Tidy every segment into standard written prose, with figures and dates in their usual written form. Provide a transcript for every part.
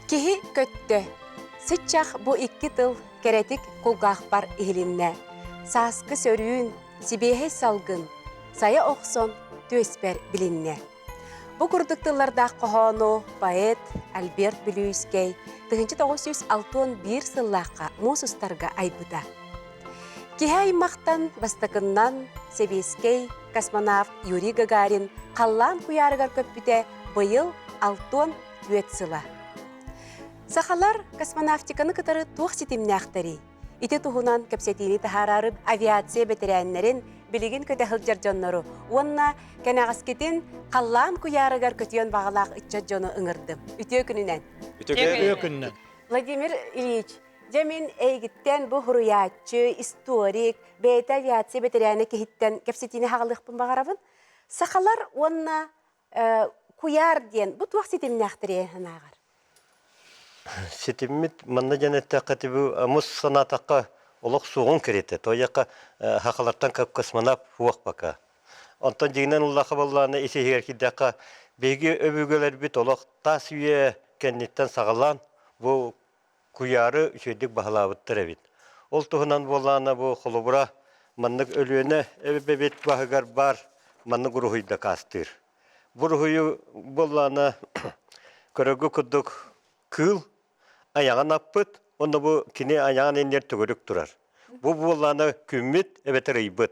Киһи көттө. Сыччах бу икки тыл кэрэтик кулгаахпар иһилиннэ. Сааскы сөрүүн, сибиэһэй салгын сайа охсон түөспэр билиннэ. Бу курдук тыллардаах хоһоону поэт Альберт Бүлүүйүскэй 1961 сыллаахха муус устарга айбыта. Киһи аймахтан бастакыннан сэбиэскэй космонавт Юрий Гагарин халлаан куйаарыгар көппүтэ быйыл 64 сыла. Сахалар космонавтиканы кытары туох ситимнээхтэрий? Ити туһунан кэпсэтиини таһаараары авиация бэтэрээннэрин, билигин көтө сылдьар дьоннору уонна кэнэҕэскитин халлаан куйаарыгар көтүөн баҕалаах ыччат дьону ыҥырдым. Үтүө күнүнэн! Үтүө күнүнэн! Владимир Ильич, дьэ мин эйигиттэн бу суруйааччы, историк, бэйэтэ авиация бэтэрээнэ киһиттэн кэпсэтиини хаҕалыахпын баҕарабын. Сахалар уонна куйаар диэн бу туох ситимнээхтэрий санааҕар? Ситиммит манна диэн эттэххэ тибу амус санаатахха олох суоҕун кэриэтэ. Тоойуохха хахалартан космонавт суох пока. Онтон дьиҥинэн ыллахха буоллаҕына ис иһигэр киирдэххэ биһиги өбүгэлэрбит олох таас үйэ кэнниттэн саҕалаан бу куйаары үчүгэйдик баһылаабыттар эбит. Ол туһунан буоллаҕына бу холобура маннык Өлүөнэ эбэбит баһыгар баар маннык уруһуй дакаастыыр. Бу уруһуйу буоллаҕына көрөргө курдук кыыл айаҕын аппыт уонна бу кини айаҕын иннигэр төгүрүк турар. Бу буоллаҕына күммүт эбэтэр ыйбыт.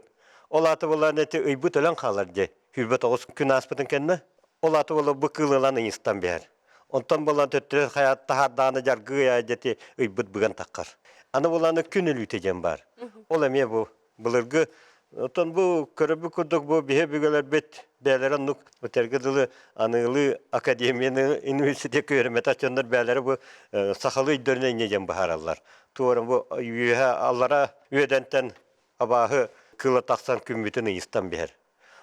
Ол аата буоллаҕына ити ыйбыт өлөн хаалар дии. 29 күн ааспытын кэннэ. Ол аата буолла бу кыыл ылан ыйыстан биһэр. Онтон буолан төттөрү хайаат таһаардаҕына дьаргыы дьэти ыйбыт быган таххар. Аны буолааны күн өлүүтэ диэн баар. Ол эмиэ бу былыргы оттон бу көрөбүт курдук бу биһи өбүгэлэрбит бэйэлэрэ оннук өтөргө дылы аныгылыы академияны университекка үөрэммэтэх дьоннор бэйэлэрэ бу сахалыы өйдөрүнэн инньэ диэн быһаараллар. Туора бу үөһэ аллара үөдэнтэн абааһы кыыла тахсан күммүтүн ыйыстан биһэр.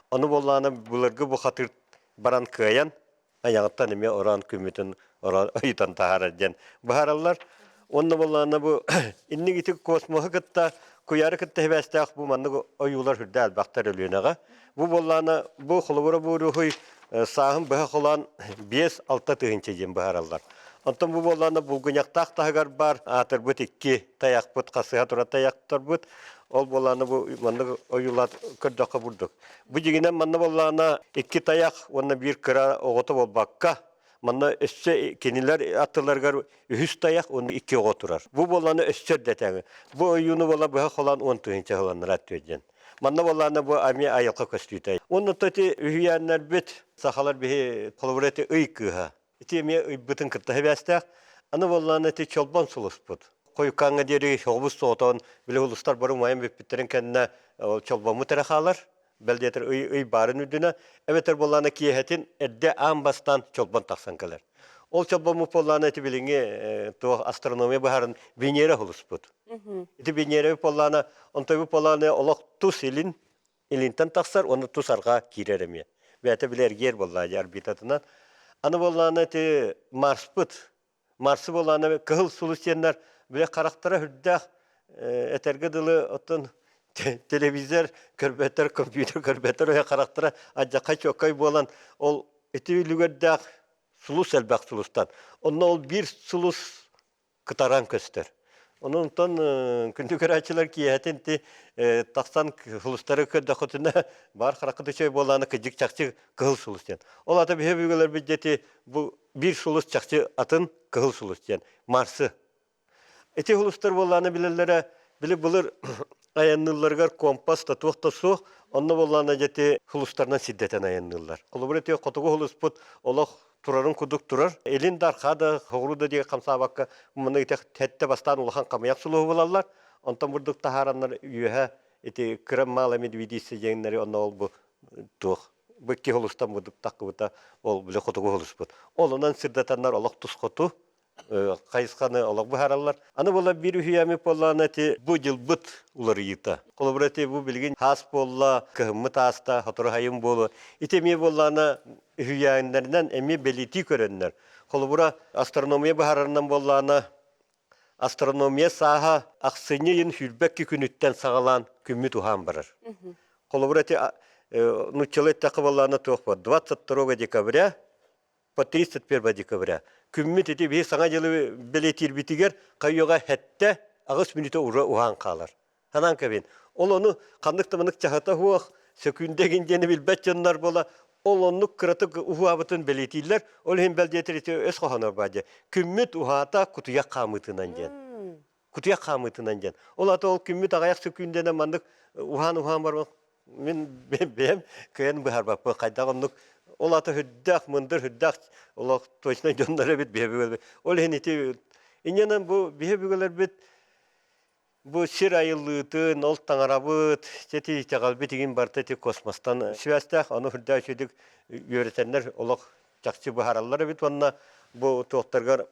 Ону буоллаҕына былыргы бухатыыр баран кыайан айаҕыттан эмиэ ороон күммүтүн ороон ыйытан таһаарар диэн быһаараллар. Уонна буоллаҕына бу инник ити космоһы кытта куйаары кытта сибээстээх бу маннык ойуулар үрдэ элбэхтэр Өлүөнэҕэ. Бу буоллаҕына бу холобура бу уруһуй сааһын быһа холоон 5-6 тыһыынча диэн быһаараллар. Онтон бу буоллаҕына булгуньахтаах таһыгар баар аатырбыт икки тайахпыт, хасыһа турар тайахтарбыт. Ол буоллаҕына бу маннык ойуулаат көрдөххө бурдук. Бу дьиҥинэн манна буоллаҕына икки тайах уонна биир кыра оҕото буолбакка, манна өссө кинилэр аттыларыгар үһүс тайах уонна икки оҕо турар. Бу буоллаҕына өссө эрдэтээҥи. Бу ойууну буола быһа холоон 10 тыһыынча сыланнара диэн. Манна буоллаҕына бу эмиэ айылҕа көстүүтэ. Уонна то ити үһүйээннэрбит сахалар биһи холобура ити ый кыыһа. Ити эмиэ ыйбытын кытта сибээстээх. Аны буоллаҕына ити чолбон сулуспут. Хойуккааҥҥа диэри оҕобус соҕотоҕун били улустар бары умайан бүппүттэрин кэннэ ол чолбоммут эрэ хаалар. Бэл диэтэр ый, ый баарын үрдүнэ. Эбэтэр буоллаҕына киэһэтин эрдэ аан бастаан чолбон тахсан кэлэр. Ол чолбоммут буоллаҕына ити билиҥҥи туох астрономия быһарын Венера сулуспут. Ити Венера буоллаҕына, онтойбут буоллаҕына олох тус илин илинтэн тахсар уонна тус арҕаа киирэр эмиэ. Бэйэтэ били эргиэр буоллаа дии орбитатынан. Аны буоллаҕына ити Марспыт, Марсы буоллаҕына кыһыл сулус диэннэр били харахтара үрдээх этэргэ дылы оттон телевизор көрбөттөр, компьютер көрбөттөр өйө харахтара алдьархай чуоккай буолан ол ити үлүгэрдээх сулус элбэх сулустан. Онно ол биир сулус кытаран көстөр. Онон күндү көрөөччүлэр киэһэтин ти тахсан сулустары көрдөххүтүнэ баар хараххыт үчүгэй буоллаҕына кыдьык чахчы кыһыл сулус диэн. Ол ата биһи өбүгэлэрбит дьэти бу биир сулус чахчы атын кыһыл сулус диэн Марсы. Ити сулустар буоллаҕына билэллэрэ били былыр айанныылларыгар компас да туох да суох онно буоллаҕына дьэти сулустарынан сирдэтэн айанныыллар. Холобура ити хотугу сулуспут олох турарын курдук турар. Илин да, архаа да, соҕуруу да диэки хамсаабакка манна ити сэттэ бастаан улахан хамыйах сулуһу булаллар. Онтон бурдук таһаараннар үөһэ ити кыра мало медведица диэннэри онно ол бу туох бу икки сулустан бурдук таххыбыта ол били хотугу сулуспут. Ол онон сырдатаннар олох тус хоту хайысханы олох быһаараллар. Аны була биир үһүйээмик буоллаҕына ити бу дьылбыт уларыйыыта. Холобура ити бу билигин хаас буолла, кыһыммыт ааста, сотору сайын буолуо. Ити эмиэ буоллаҕына үһүйээннэринэн эмиэ бэлиэтии көрөннөр. Холобура астрономия быһаарарынан буоллаҕына астрономия сааһа ахсынньы ыйын 22 күнүттэн саҕалаан күммүт уһаан барар. Холобура ити нууччалыы эттэххэ буоллаҕына туох буолар 22 декабря. По 31 декабря. Күммүт ити биһи саҥа дьылы бэлиэтиирбитигэр хайыаҕа хэттэ аҕыс мүнүүтэ ура уһаан хаалар. Санаан кэбин. Ол ону ханнык да маннык чаһыта суох, сөкүүндэ игин диэни билбэт дьоннор буола, ол оннук кыратык уһаабытын бэлиэтииллэр. Ол иһин бэл диэтэр ити өс хоһоонор баар дьэ. Күммүт уһаата кутуйах хаамыытынан диэн. Кутуйах хаамыытынан диэн. Ол ата ол күммүт аҕыйах сөкүүндэнэн маннык уһаан-уһаан баран мин бэйэм кыайан быһаарбаппын хайдах оннук ол ата үрдээх мындыр үрдээх олох точно дьоннор эбит биһи ол иһин ити инньэнэн бу биһи өбүгэлэрбит бу сир айыллыытын ол таҥарабыт ити итэҕэлбит игин барыта ити космостан связьтаах ону үрдээх үчүгдүк үөрэтэннэр олох чахчы быһаараллар эбит уонна бу туохтаргар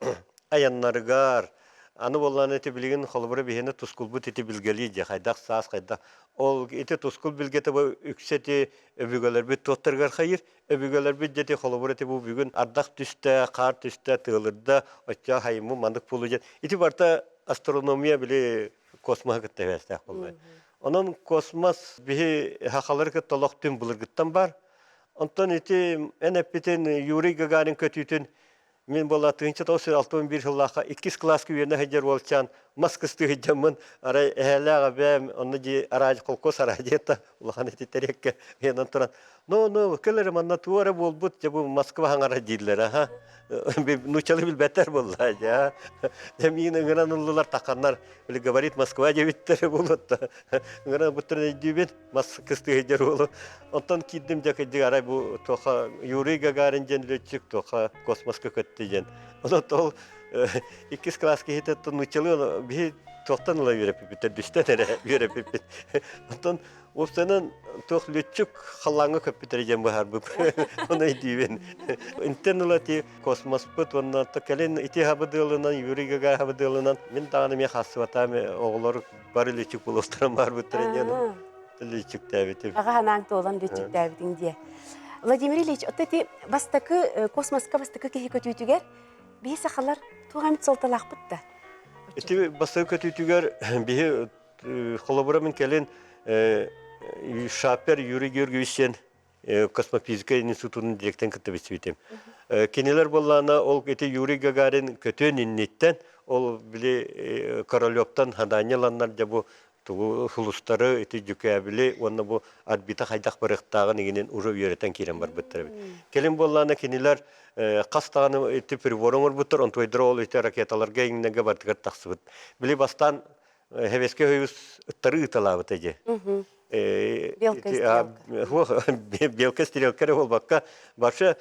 айаннарыгар аны буоллаҕына ити билигин холобура биһиэнэ тускулбут ити билгэлии дьэ хайдах саас хайдах ол ити тускул билгэтэ бу үксэ ити өбүгэлэрбит туохтарыгар хайыр өбүгэлэрбит дьэ ити холобура ити бу бүгүн ардах түстэ хаар түстэ тыалырда оччо хайыммыт маннык буолуо диэн ити барыта астрономия били космоһы кытта сибээстээх буолла онон космос биһи сахалары кытта олох түн былыргыттан бар. Онтон ити эн эппитин Юрий Гагарин көтүүтүн мин буолла 1961 сыллаахха иккис кылааска үөрэнэ сылдьар уолчаан мас кыстыы сылдьаммын арай эһээлээх эбээм онно дии араадь холкуос араадьыйата улахан ити тэриэккэ ыйанан туран ну ну кэл эрэ манна туох эрэ буолбут дьэ бу Москва хаҥара дииллэр аха нууччалыы билбэттэр буолла дьэ дьэ миин ыҥыран ыллылар тахханнар били говорит Москва диэбиттэр буолуотта ыҥыран ылбыттарын өйдүүбүн мас кыстыыһыйдьар уолу. Онтон киирдим дьэ кырдьык арай бу туоха Юрий Гагарин диэн летчик туоха космоска көттө диэн. Онон ол иккис класс киһитэ нууччалыы биһи туохтан ыла үөрэппиппит төрдүстэн эрэ үөрэппиппит. Онтон уопсайынан туох летчик халлааҥҥа көппүтэрэ диэн быһаарбып. Ону өйдүүбүн. Интэн ыла ти космоспыт уонна кэлин ити хабыдыалынан Юрий Гагарин хабыдыалынан мин даҕаны эмиэ хассыбатаам оҕолор бары лүчүк булуохтарын баарбыттара диэн лүчүктээбитим. Аҕа санааҥ туолан лүчүктээбитиҥ диэ. Владимир Ильич, оттон ити бастакы космоска бастакы киһи көтүүтүгэр биһи сахалар туох эмит суолталаахпыт да? Ити бастакы көтүүтүгэр биһи холобура мин кэлин Шапер Юрий Георгиевич диэн космофизика институтун директорын кытта билсибитим. Кинилэр буоллаҕына ол ити Юрий Гагарин көтүөн инниттэн ол били Королевтан задание ыланнар дьэ бу тугу сулустары ити дьүкээбили уонна бу орбита хайдах барыахтааҕын игинин уже үөрэтэн киирэн барбыттар эбит. Кэлин буоллаҕына кинилэр хас даҕаны ити прибор оҥорбуттар, онтуойдара ол ити ракеталарга иҥнэргэ барытыгар тахсыбыт. Били бастаан Хэвэскэ Союз ыттары ыыталаабыта дии. Белка Белка стрелка эрэ буолбакка, вообще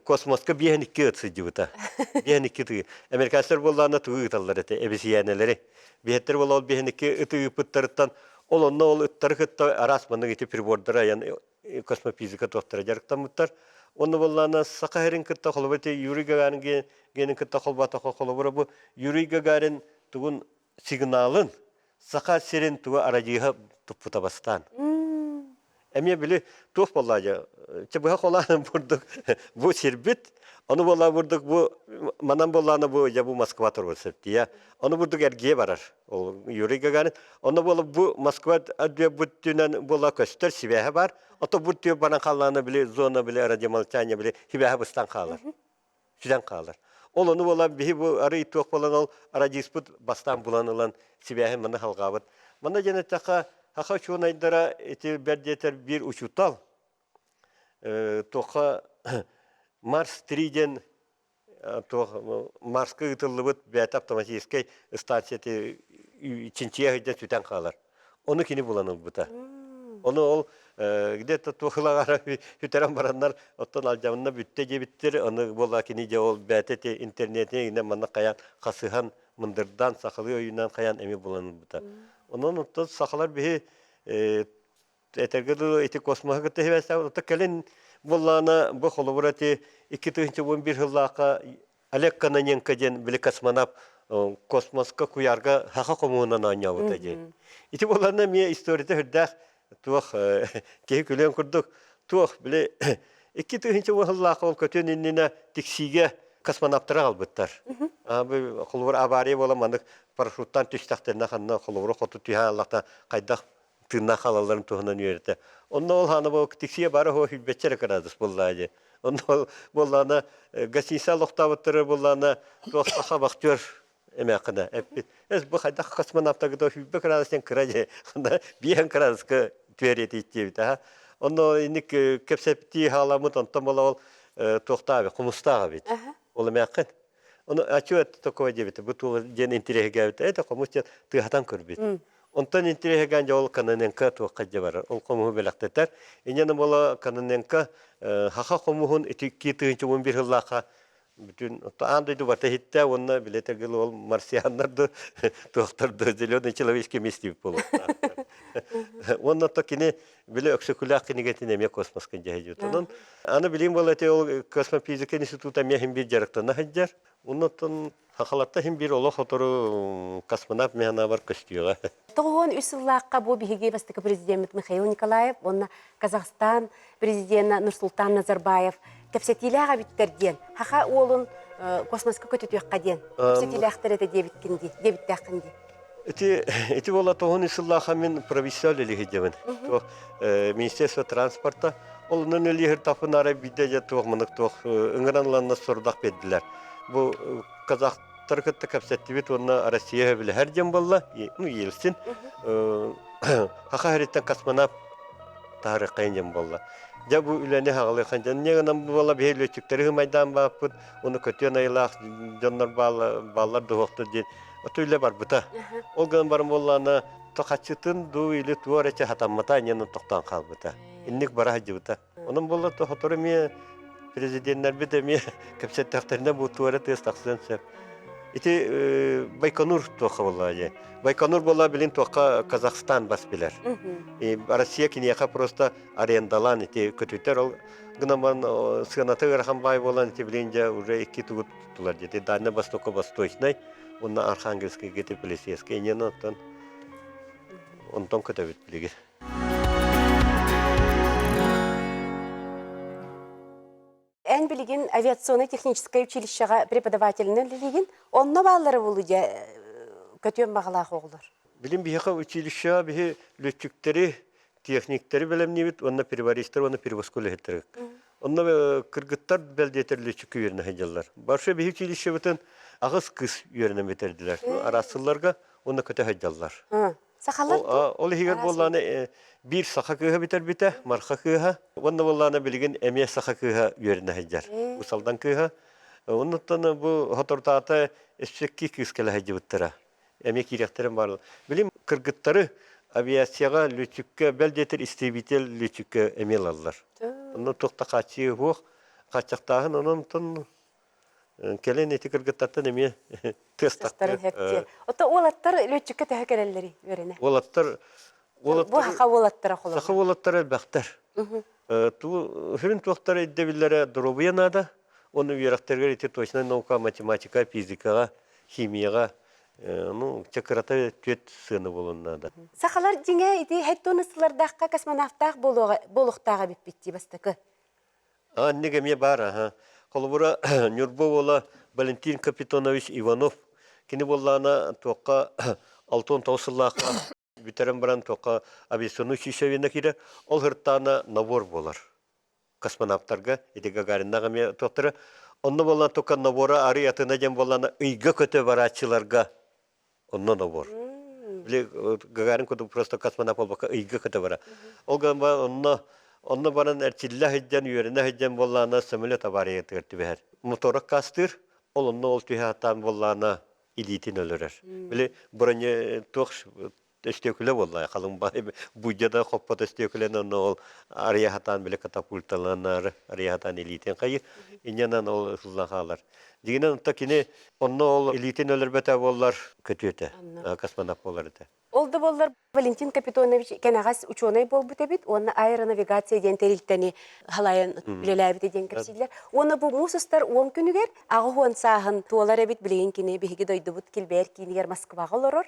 космоска биэһэн икки ыт сылдьыбыта. Биэһэн икки тыы. Американецтар буоллаҕына тугу ыыталлар этэ, эбисийээнэлэри. Биэһэттэр буолла ол биэһэн икки ыты ыыппыттарыттан ол онно ол ыттары кытта араас маннык ити прибордары айан космофизика туохтара дьарыктаммыттар. Онно буоллаҕына Саха сирин кытта холобур ити Юрий Гагарин генин кытта холбоотоххо холобура бу Юрий Гагарин тугун сигналын Саха сирин туга арадьыыһа туппута бастаан. Эмиэ били туох буолла дьэ быһа холаан бурдук бу сирбит ону буолла бурдук бу манан буоллаана бу дьэ бу Москва турбут септия ону бурдук эргийэ барар ол Юрий Гагарин ону буола бу Москва бүттүнэн буола көстөр сибээһэ бар ото бу түө баран хааллаана били зона били радиомолчание били сибээһэ быстан хаалар сүтэн хаалар. Ол ону буолан биһи бу арый туох буолан ол радиспыт бастаан булан ылан сибээһин манна халҕаабыт. Манна диэн эттэххэ, саха учуонайдара ити бэрт диэтэр биир учуутал туохха Марс 3 диэн туох Марска ыытыллыбыт бэйэтэ автоматическай станция чинчийэ сылдьан сүтэн хаалар. Ону кини булан ылбыта. Ону ол где-то туохулаҕара сүтэрэн бараннар, оттон алдьамна бүттэ диэбиттэр, ону буола кини дьэ ол бэйэтэ ити интернетинэ инэ манна хайаан хасыһан, мындырдаан, сахалыы өйүнэн хайаан эмиэ булан ылбыта. Онон оттон сахалар биһи этэргэ дылы ити космоһы кытта сибээстээх оттон кэлин буоллаҕына бу холобура ити 2011 сыллаахха Олег Кононенко диэн били космонавт космоска куйаарга саха хомуһунан оонньообута диэн. Ити буоллаҕына эмиэ историята сүрдээх туох киһи күлүөн курдук туох били 2010 сыллаах ол көтүөн иннинэ Тиксиигэ космонавтары аҕалбыттар. Холобур авария буолан маннык парашюттан түстэхтэринэ ханна холобуру хоту түһэн аллахта хайдах тыыннаах хаалалларын туһунан үөрэтэ. Онно ол хаана бу Тиксигэ бары хо хүлбэччэ эрэ кыраадыс буоллаа дии. Онно буоллаана гостиница олохтообуттары буоллаана туох саха вахтер эмээххинэ эппит. Эс бу хайдах космонавтарга 120 градус диэн кыра дьэ. Биэһэн градуска түөрэтииттиэбит аха. Онно инник кэпсэптии хааламмыт онтон буола ол туохтаах эбит, хомустаах эбит. Ол эмээххин. Ону а чё это такое диэбитэ, бу туох диэн интириэһиргээбитэ, это хомус диэн тыаһатан көрбүт. Онтон интириэһиргээн дьэ ол Кононенко туохха дьэ барар, ол хомуһу бэлэхтэтэр. Инньэ буола Кононенко хаха хомуһун ити 2011 сыллаахха бүтүн аан дойду барыта иһиттэ уонна билэтэргил ол марсианнар да туохтар да зеленый человеческий местибит буолуохтаахтар. Уонна то кини били Өксөкүлээх кинигэтин эмиэ космоска дьэһидьит. Онон аны билим буола эти ол космофизика института эмиэ иһин биир дьарыктана сылдьар. Оннуттан сахаларта иһин биир олох отору космонавт механабар көстүөҕэ. 93 сыллаахха бу биһиги бастакы президеммит Михаил Николаев уонна Казахстан президенэ Нурсултан Назарбаев кэпсэтиилээх эбиттэр диэн хаха уолун космоска көтүтүөххэ диэн кэпсэтиилээхтэр этэ диэбиккин дии диэбиттээххин дии. Ити ити буола тоһун сыллааха мин провинциал үлэһитибин. Туох Министерство транспорта ол онон үлэһир тапын ара бидде же туох мынык туох ыҥыран ыланна сорудах бердилер. Бу казахтар кытта кэпсэттибит уонна Россия билэһэр диэн буолла. Ну Ельцин хаха хэриттен космонавт таарыккайын диэн буолла. Дьэ бу үлэни хаҕалыхан дьон не гынан буола биһи лүөччүктэри хымайдаан бааппыт, уну көтүөн айылаах дьоннор бааллар дуһуохтар диэн Ото үлэ барбыта. Ол гынан баран буоллаана тохаччытын дуу или туо эрэ хатаммата инньэн тохтоон хаалбыта. Инник бара сылдьыбыта. Онон буолла сотору эмиэ президеннэрбит эмиэ кэпсэттэхтэринэ бу туора тыас тахсыан сөп. Ити Байконур туохха буолла дии. Байконур буолла билин туохха Казахстан бас билэр. Россия киниэхэ просто арендалаан ити көтүтэр ол гынан баран сыаната ыарахан баай буолан ити билин дьэ уже икки тугут туттулар дии. Дальний Востока Восточный уонна Архангельскайга полицейскай инньэн оттон онтон көтөбүт билигин. Эн билигин авиационно-техническай училищеҕа преподавателинэн үлэлиигин. Онно бааллара буолуо дьэ көтүөн баҕалаах оҕолор. Билин биһиэхэ училищеҕа биһи лүөччүктэри, техниктэри бэлэмниибит уонна прибористар уонна перевозка үлэһиттэрэ. Онно кыргыттар бэл диэтэр лүөччүккэ үөрэнэ сылдьаллар. Барша биһи училищебытын аҕыс кыыс үөрэнэн бүтэрдилэр. Араас сылларга уонна көтө сылдьаллар. Сахалар Ол иһигэр буоллааны биир саха кыыһа бүтэрбитэ, Марха кыыһа. Уонна буоллааны билигин эмиэ саха кыыһа үөрэнэ сылдьар. Усалдан кыыһа. Оннуттан бу соторутаата өссө икки кыыс кэлэ сылдьыбыттара. Эмиэ киириэхтэрин баар. Билим кыргыттары авиацияҕа лүөччүккэ, бэл диэтэр истребитель лүөччүккэ эмиэ ылаллар. Онно туох да хааччыы суох. Хааччахтааһын онон кэлин ити кыргыттартан эмиэ тыастахтарын хэптиэ. Ото уолаттар лүөччүккэ төһө кэлэллэрий үөрэнэ? Уолаттар Бу саха уолаттара холобур. Саха уолаттара элбэхтэр. Сүрүн туохтара ирдэбиллэрэ доруобуйа наада. Уонна үөрэхтэригэр ити точнай наука, математика, физикаҕа, химияҕа ну, чэ кырата түөрт сыана буолуон наада. Сахалар дьиҥэ ити хэттуон сыллардаахха космонавтаах буолуохтаах эбиппит дии бастакы. Аннык эмиэ баар аха. Холобура Ньурба уола Валентин Капитонович Иванов кини буоллаҕына туохха 69 сыллаахха бүтэрэн баран туохха авиационнай училищены киирэр. Ол һыртаана набор буолар. Космонавтарга ити Гагариннаах эмиэ туохтара. Онно буоллаан тука набора арый атына диэн буоллаана ыйга көтө барааччыларга онно набор. Били Гагарин курдук просто космонавт буолбакка ыйга көтө бара. Ол гынан баран онно онно баран эрчиллэ сылдьан, үөрэнэ сылдьан буоллаана самолет авариятыгар түбэһэр. Мотора аккаастыыр, ол онно ол түһэ сатаан буоллаана илиитин өлөрөр. Били броне туох өстүөкүлэ буолла халыҥ будья да хоппот өстүөкүлэн онно ол арыйа сатаан били катапульталанар арыйа сатаан илиитин хайыр инньэнэн ол ылла хаалар. Дьиҥинэн онто кини онно ол илиитин өлөрбөтө буоллар көтүөтэ космонавт буолар этэ. Ол да буоллар Валентин Капитонович кэнэҕэс учуонай буолбут эбит уонна аэронавигация диэн тэрилтэни халайан үлэлээбитэ диэн кэпсииллэр. Уонна бу муус устар уон күнүгэр 80 сааһын туолар эбит билигин кини биһиги дойдубут килбэйэр киинигэр Москваҕа олорор.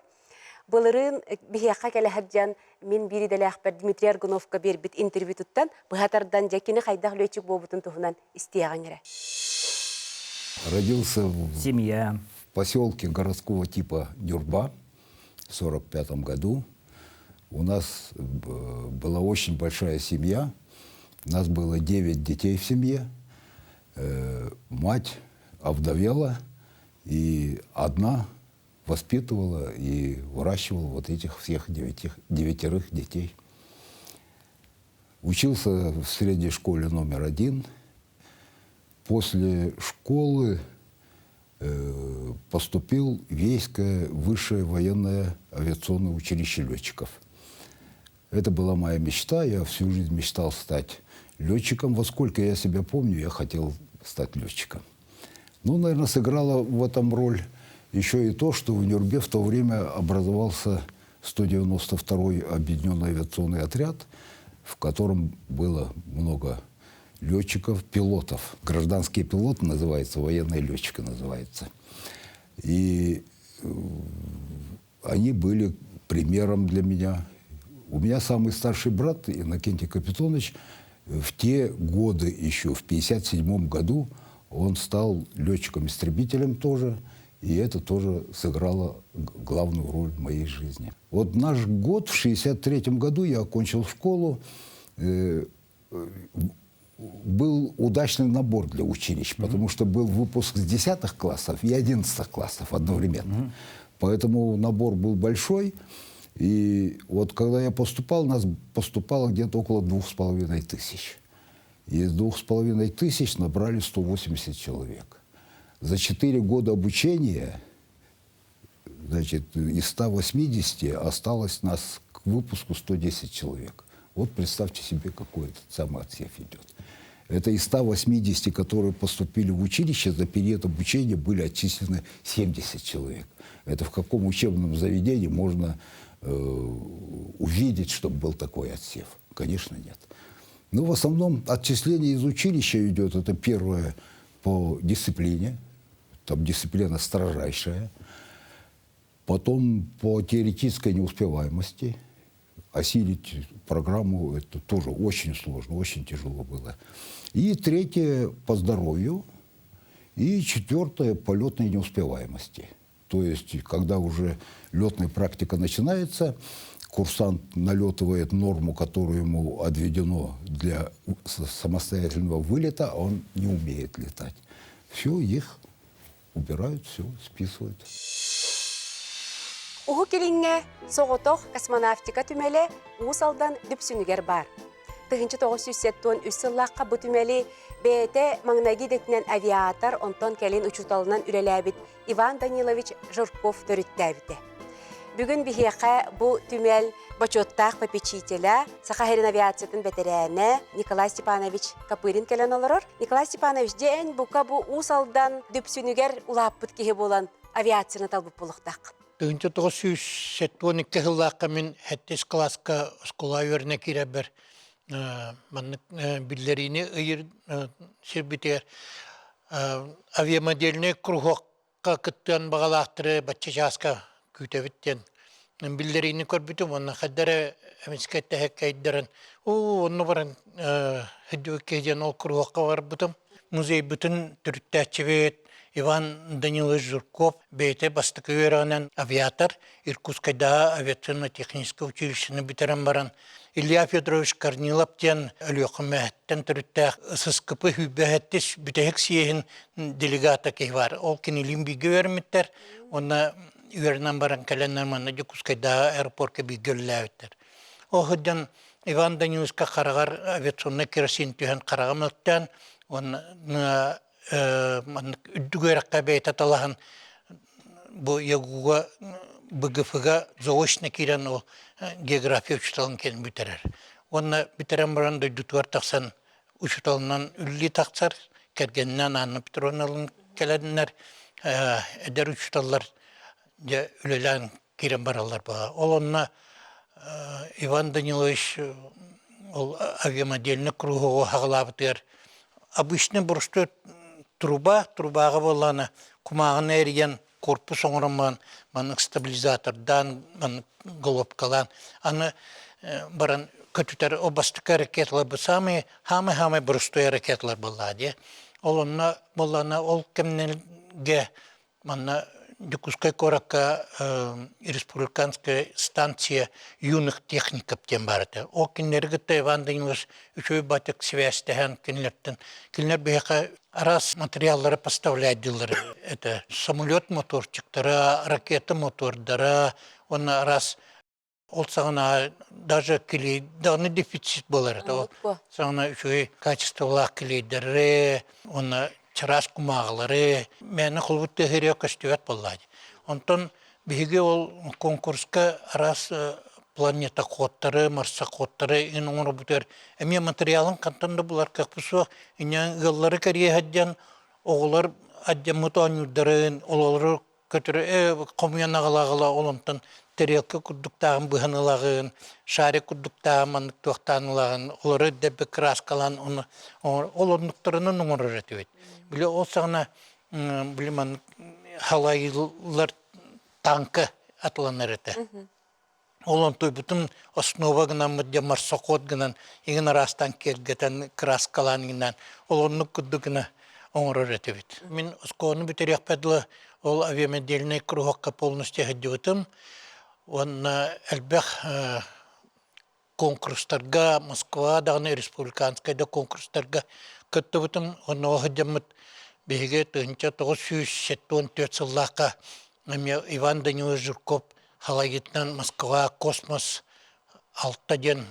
Былырыын биһиэхэ кэлэ сылдьан мин биир идэлээхпэр Дмитрий Аргуновка биэрбит интервьютуттан быһа тардан дьэ кини хайдах лүөччүк буолбутун туһунан истиэҕиҥ эрэ. Родился в Семья. поселке городского типа Нюрба в 1945 году. У нас была очень большая семья. У нас было 9 детей в семье. Мать овдовела и одна воспитывала и выращивала вот этих всех девятерых детей. Учился в средней школе номер 1. После школы поступил в Ейское высшее военное авиационное училище летчиков. Это была моя мечта. Я всю жизнь мечтал стать летчиком. Во сколько я себя помню, я хотел стать летчиком. Ну, наверное, сыграла в этом роль еще и то, что в Нюрбе в то время образовался 192-й объединенный авиационный отряд, в котором было много летчиков, пилотов. Гражданские пилоты называются, военные летчики называются. И они были примером для меня. У меня самый старший брат, Иннокентий Капитонович, в те годы еще, в 1957 году, он стал летчиком-истребителем тоже, и это тоже сыграло главную роль в моей жизни. Вот наш год, в 1963 году я окончил школу, был удачный набор для училищ, потому что был выпуск с 10 классов и 11 классов одновременно. Поэтому набор был большой. И вот когда я поступал, нас поступало где-то около 2500. И из 2500 набрали 180 человек. За 4 года обучения, значит, из 180 осталось нас к выпуску 110 человек. Вот представьте себе, какой этот самый отсев идет. Это из 180, которые поступили в училище, за период обучения были отчислены 70 человек. Это в каком учебном заведении можно увидеть, чтобы был такой отсев? Конечно, нет. Но в основном отчисление из училища идет, это первое по дисциплине, там дисциплина строжайшая, потом по теоретической неуспеваемости. Осилить программу это тоже очень сложно, очень тяжело было. И третье по здоровью, и четвертое по летной неуспеваемости. То есть, когда уже летная практика начинается, курсант налетывает норму, которую ему отведено для самостоятельного вылета, а он не умеет летать. Все, их убирают, все, списывают. Уһук Илиҥҥэ соҕотох космонавтика түмэлэ Уус Алдан Дүпсүнүгэр баар. 1973 сыллаахха бу түмэли бэйэтэ маҥнайгы идэтинэн авиатор, онтон кэлин учууталынан үлэлээбит Иван Данилович Жирков төрүттээбитэ. Бүгүн биһиэхэ бу түмэл бочуоттаах попечителэ, Саха сирин авиациятын бэтэрээнэ Николай Степанович Копырин кэлэн олорор. Николай Степанович, дьэ эн бука бу Уус Алдан Дүпсүнүгэр улааппыт киһи буолан авиацияны талбыт буолуохтаах. 1972 сыллаахха мин сэттис кылааска оскуола үөрэнэ киирэрбэр маннык биллэриини ыйыр сирбитигэр авиамодельнай кругокка кыттыан баҕалаахтары бачча чааска күүтэбит диэн биллэриини көрбүтүм уонна хайда эрэ эмискэ тэһэккэйдэрэн уу онно баран сылдьыбыт диэн ол кругокка барбытым музейбытын төрүттээччибит Иван Данилович Жирков бэйэтэ бастакы үөрэҕинэн авиатор, Иркутскайдааҕы авиационно-техническэй училищены бүтэрэн баран Илья Федорович Корнилов диэн Өлүөхүмэттэн төрүттээх ССКП сүүрбэһэттис бүтэһик съеһин делегата киһи баар. Ол кинилиин бииргэ үөрэммиттэр уонна үөрэнэн баран кэлэннэр манна Дьокуускайдааҕы аэропорка бииргэ үлэлээбиттэр. Ол сылдьан Иван Даниловичка хараҕар авиационнай керосин түһэн хараҕым өттөөн уонна маннык үрдүк үөрэххэ бэйэтэ талаһан бу ЯГУга БГФга заочно киирэн ол география учууталын кэлин бүтэрэр. Уонна бүтэрэн баран дойдутугар тахсан учууталынан үлэлии тахсар, кэргэнинэн Анна Петровналыын кэлэннэр эдэр учууталлар дьэ үлэлээн киирэн бараллар баҕа. Ол онно Иван Данилович ол авиамодельный кругу хаҕалаабытыгар обычный боростуой труба, трубаҕа буоллаҕына кумааҕыны эрийэн корпус оҥорон маннык стабилизатордаан, маннык головкалаан аны баран көтүтэр ол бастакы ракеталар бу самый самый самый боростуой ракеталар буоллаҕа дии. Ол онно буоллаҕына ол кэмнэргэ манна Дьокуускай куоракка республиканская станция юных техников диэн баар этэ. Ол кинилэри кытта Иван Данилович үчүгэй батык сибээстэһэн кинилэртэн кинилэр биһиэхэ араас материаллары поставляйдыыллар этэ. Самолет моторчиктара, ракета мотордара уонна араас Ол саҕана даже клей даҕаны дефицит буолар этэ. Ол саҕана үчүгэй качестволаах клейдэри уонна чараас кумааҕылары мээнэ холбут тыаһырыа көстүбэт буоллаа дии. Онтон биһиги ол конкурска араас планетоходтары, марсоходтары иҥин оҥорбутугар эмиэ материалын хантан да булар кыахпыт суох. Инньэ ыаллары кэрийэ сылдьан оҕолор адьаммыт оонньуурдарын, олору көтөрү хомуйан аҕала-аҕала ол онтон тарелка курдуктааҕын быһан ылаҕын, шарик курдуктааҕын маннык туохтаан ылаҕын, олору дэбби краскалаан ону ол оннуктарынан оҥорор этибит. Били ол саҕана били маннык халайылар танка атыланар этэ. Ол онтуйбутун основа гынаммыт дьэ марсоход гынан игин араастаан киэргэтэн краскалаан гынан ол оннук курдук гына оҥорор этибит. Мин оскуоланы бүтэриэхпэр дылы ол авиамодельнай кругокка полностью сылдьыбытым уонна элбэх конкурстарга Москва даҕаны республиканскай да конкурстарга кыттыбытым. Онно сылдьаммыт биһиги 1974 сыллаахха эмиэ Иван Данилович Жирков Халагитынан Москва космос алта диэн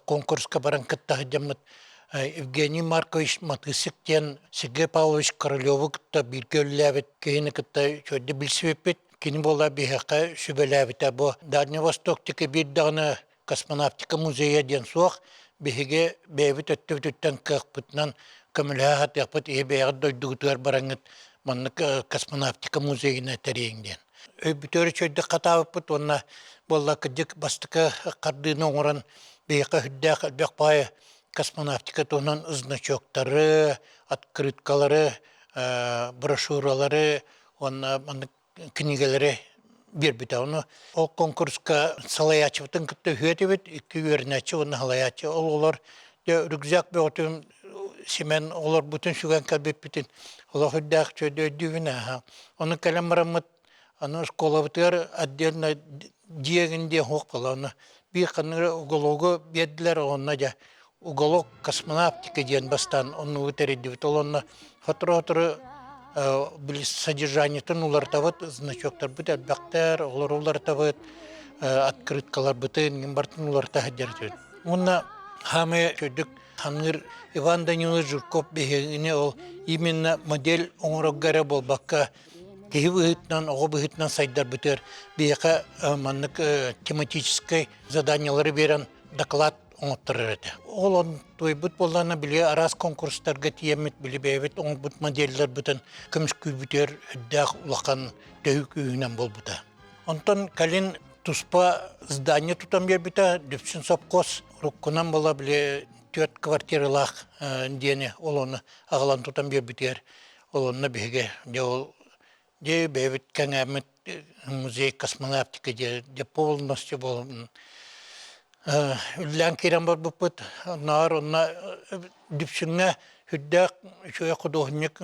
конкурска баран кытта сылдьаммыт Евгений Маркович Матысик диэн Сергей Павлович Королеву кытта бииргэ үлэлээбит киһини кытта үчүгэйдик билсибиппит. Кини буола биһиэхэ сүбэлээбитэ. Бу Дальний Восток диэки биир даҕаны космонавтика музейа диэн суох. Биһиги бэйэбит өттүбүтүттэн кыахпытынан көмөлөһө сатыахпыт. Ийэ бэйэҕит дойдугутугар бараҥҥыт маннык космонавтика музейын тэрийиҥ диэн. Өйбүтүгэр үчүгэйдик хатаабыппыт уонна буолла кырдьык бастакы хардыыны оҥорон биһиэхэ сүрдээх элбэх баайы космонавтика туһунан значоктары, открыткалары, брошюралары уонна маннык кинигэлэри биэрбитэ. Ону ол конкурска салайааччыбытын кытта үһүө этибит, икки үөрэнээччи уонна салайааччы. Ол олор дьэ рюкзак бөҕөтүн симэн олорбутун сүгэн кэлбиппитин олох үрдээх үчүгэйдик өйдүүбүн ааһа. Ону кэлэн бараммыт аны школабытыгар отдельно дьиэгин диэн суох буолла. Ону биир ханнык угологу биэрдилэр, онно дьэ уголок космонавтика диэн бастаан оннугу тэрийдибит. Ол онно сотору-сотору били содержаниетын уларытабыт, значоктарбыт элбэхтэр, олору уларытабыт, открыткаларбытын барытын уларыта сылдьар этибит. Уонна хаамыы үрдүк ханыыр Иван Данилович Жирков биһигини ол именно модель оҥорорго эрэ буолбакка киһи быһыытынан, оҕо быһыытынан сайдарбытыгар биһиэхэ маннык тематическай заданиелары биэрэн доклад оҥотторор этэ. Ол онтуйбут буоллаҕына били араас конкурстарга тиийэммит, били бэйэбит оҥорбут моделларбытын көмүскүүрбүтүгэр үрдээх улахан төһүү күүһүнэн буолбута. Онтон кэлин туспа здание тутан биэрбитэ, Дүпсүн сопхуос уруккунан буола били түөрт квартиралаах диэни ол ону аҕалан тутан биэрбитигэр ол онно биһиги дьэ ол дьэ бэйэбит кэҥээммит музей космонавтика дьэ дьэ полностью буолан үллээн киирэн барбыппыт. Оннооҕор онно Дүпсүҥҥэ сүрдээх үчүгэй худуоһунньук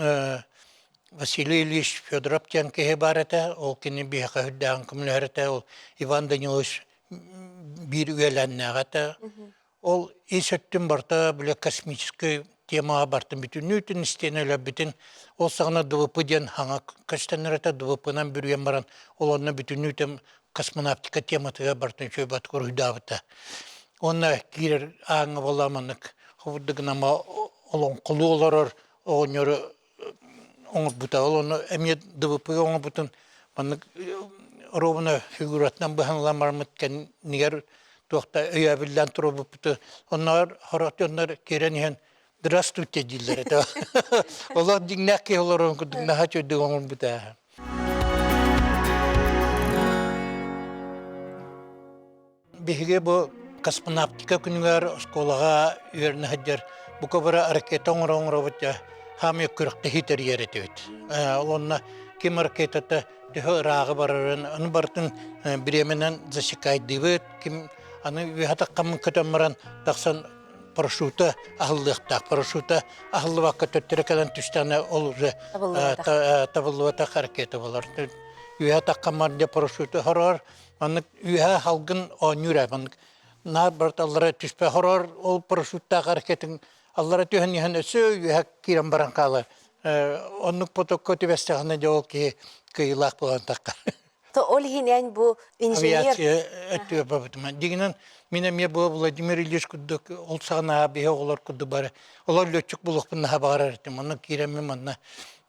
Василий Ильич Федоров диэн киһи баар этэ. Ол кини биһиэхэ сүрдээҕин көмөлөһөр этэ. Ол Иван Данилович биир үөлээннээҕэ этэ. Ол ис өттүн барыта бile космическай темаҕа бартын бүтүннүүтүн истиэнэ өлөрбүтүн ол саҕана ДВП диэн хаҥа көстөннөр этэ ДВП-нан бүрүйэн баран ол онно бүтүннүүтүн космонавтика тематыгар бартын үчүгэй батык уруһуйдаабыта. Уонна киирэр ааҥҥа буолла маннык хобурдук гынан олоҥхолуу олорор оҕонньору оҥорбута. Ол ону эмиэ ДВП оҥорбутун маннык ровно фигуратынан быһан ылан бараммыт кэннигэр туох да өйөөбүллээн туруорбуппуту оннооҕор сорох дьоннор киирэн иһэн здравствуйте дииллэр этэ. Олох дьиҥнээх киһи олорорун курдук наһаа үчүгэйдик оҥорбута. Биһиги бу космонавтика күнүгэр оскуолаҕа үөрэнэ сылдьар бука бары ракета оҥоро оҥоробут дьэ хаамыы күрэхтэһии тэрийэр этибит. Ол онно ким ракетата төһө ырааҕы барарын аны барытын бириэмэнэн засекайдыыбыт, ким аны үөһэ таххаммын көтөн баран тахсан парашюта аһыллыахтаах. Парашюта аһыллыбакка төттөрү кэлэн түстэҕинэ ол уже табыллыбатах ракета болар. Үөһэ таххаммар дьэ парашюту хороор, маннык үөһэ халгын оонньуур ээ маннык наар барыта аллара түспэ хороор ол парашюттаах ракетын аллара түһэн иһэн өссө үөһэ киирэн баран хаалар. Оннук потокка түбэстэҕинэ дьэ ол киһи кыайыылаах буолан таххар. То ол иһин эн бу инженер Авиация өттүгэр барбытым. Дьиҥинэн мин эмиэ бу Владимир Ильич курдук ол саҕана биһи оҕолор курдук бары олор лүөччүк буолуохпун наһаа баҕарар этим. Онно киирэммин манна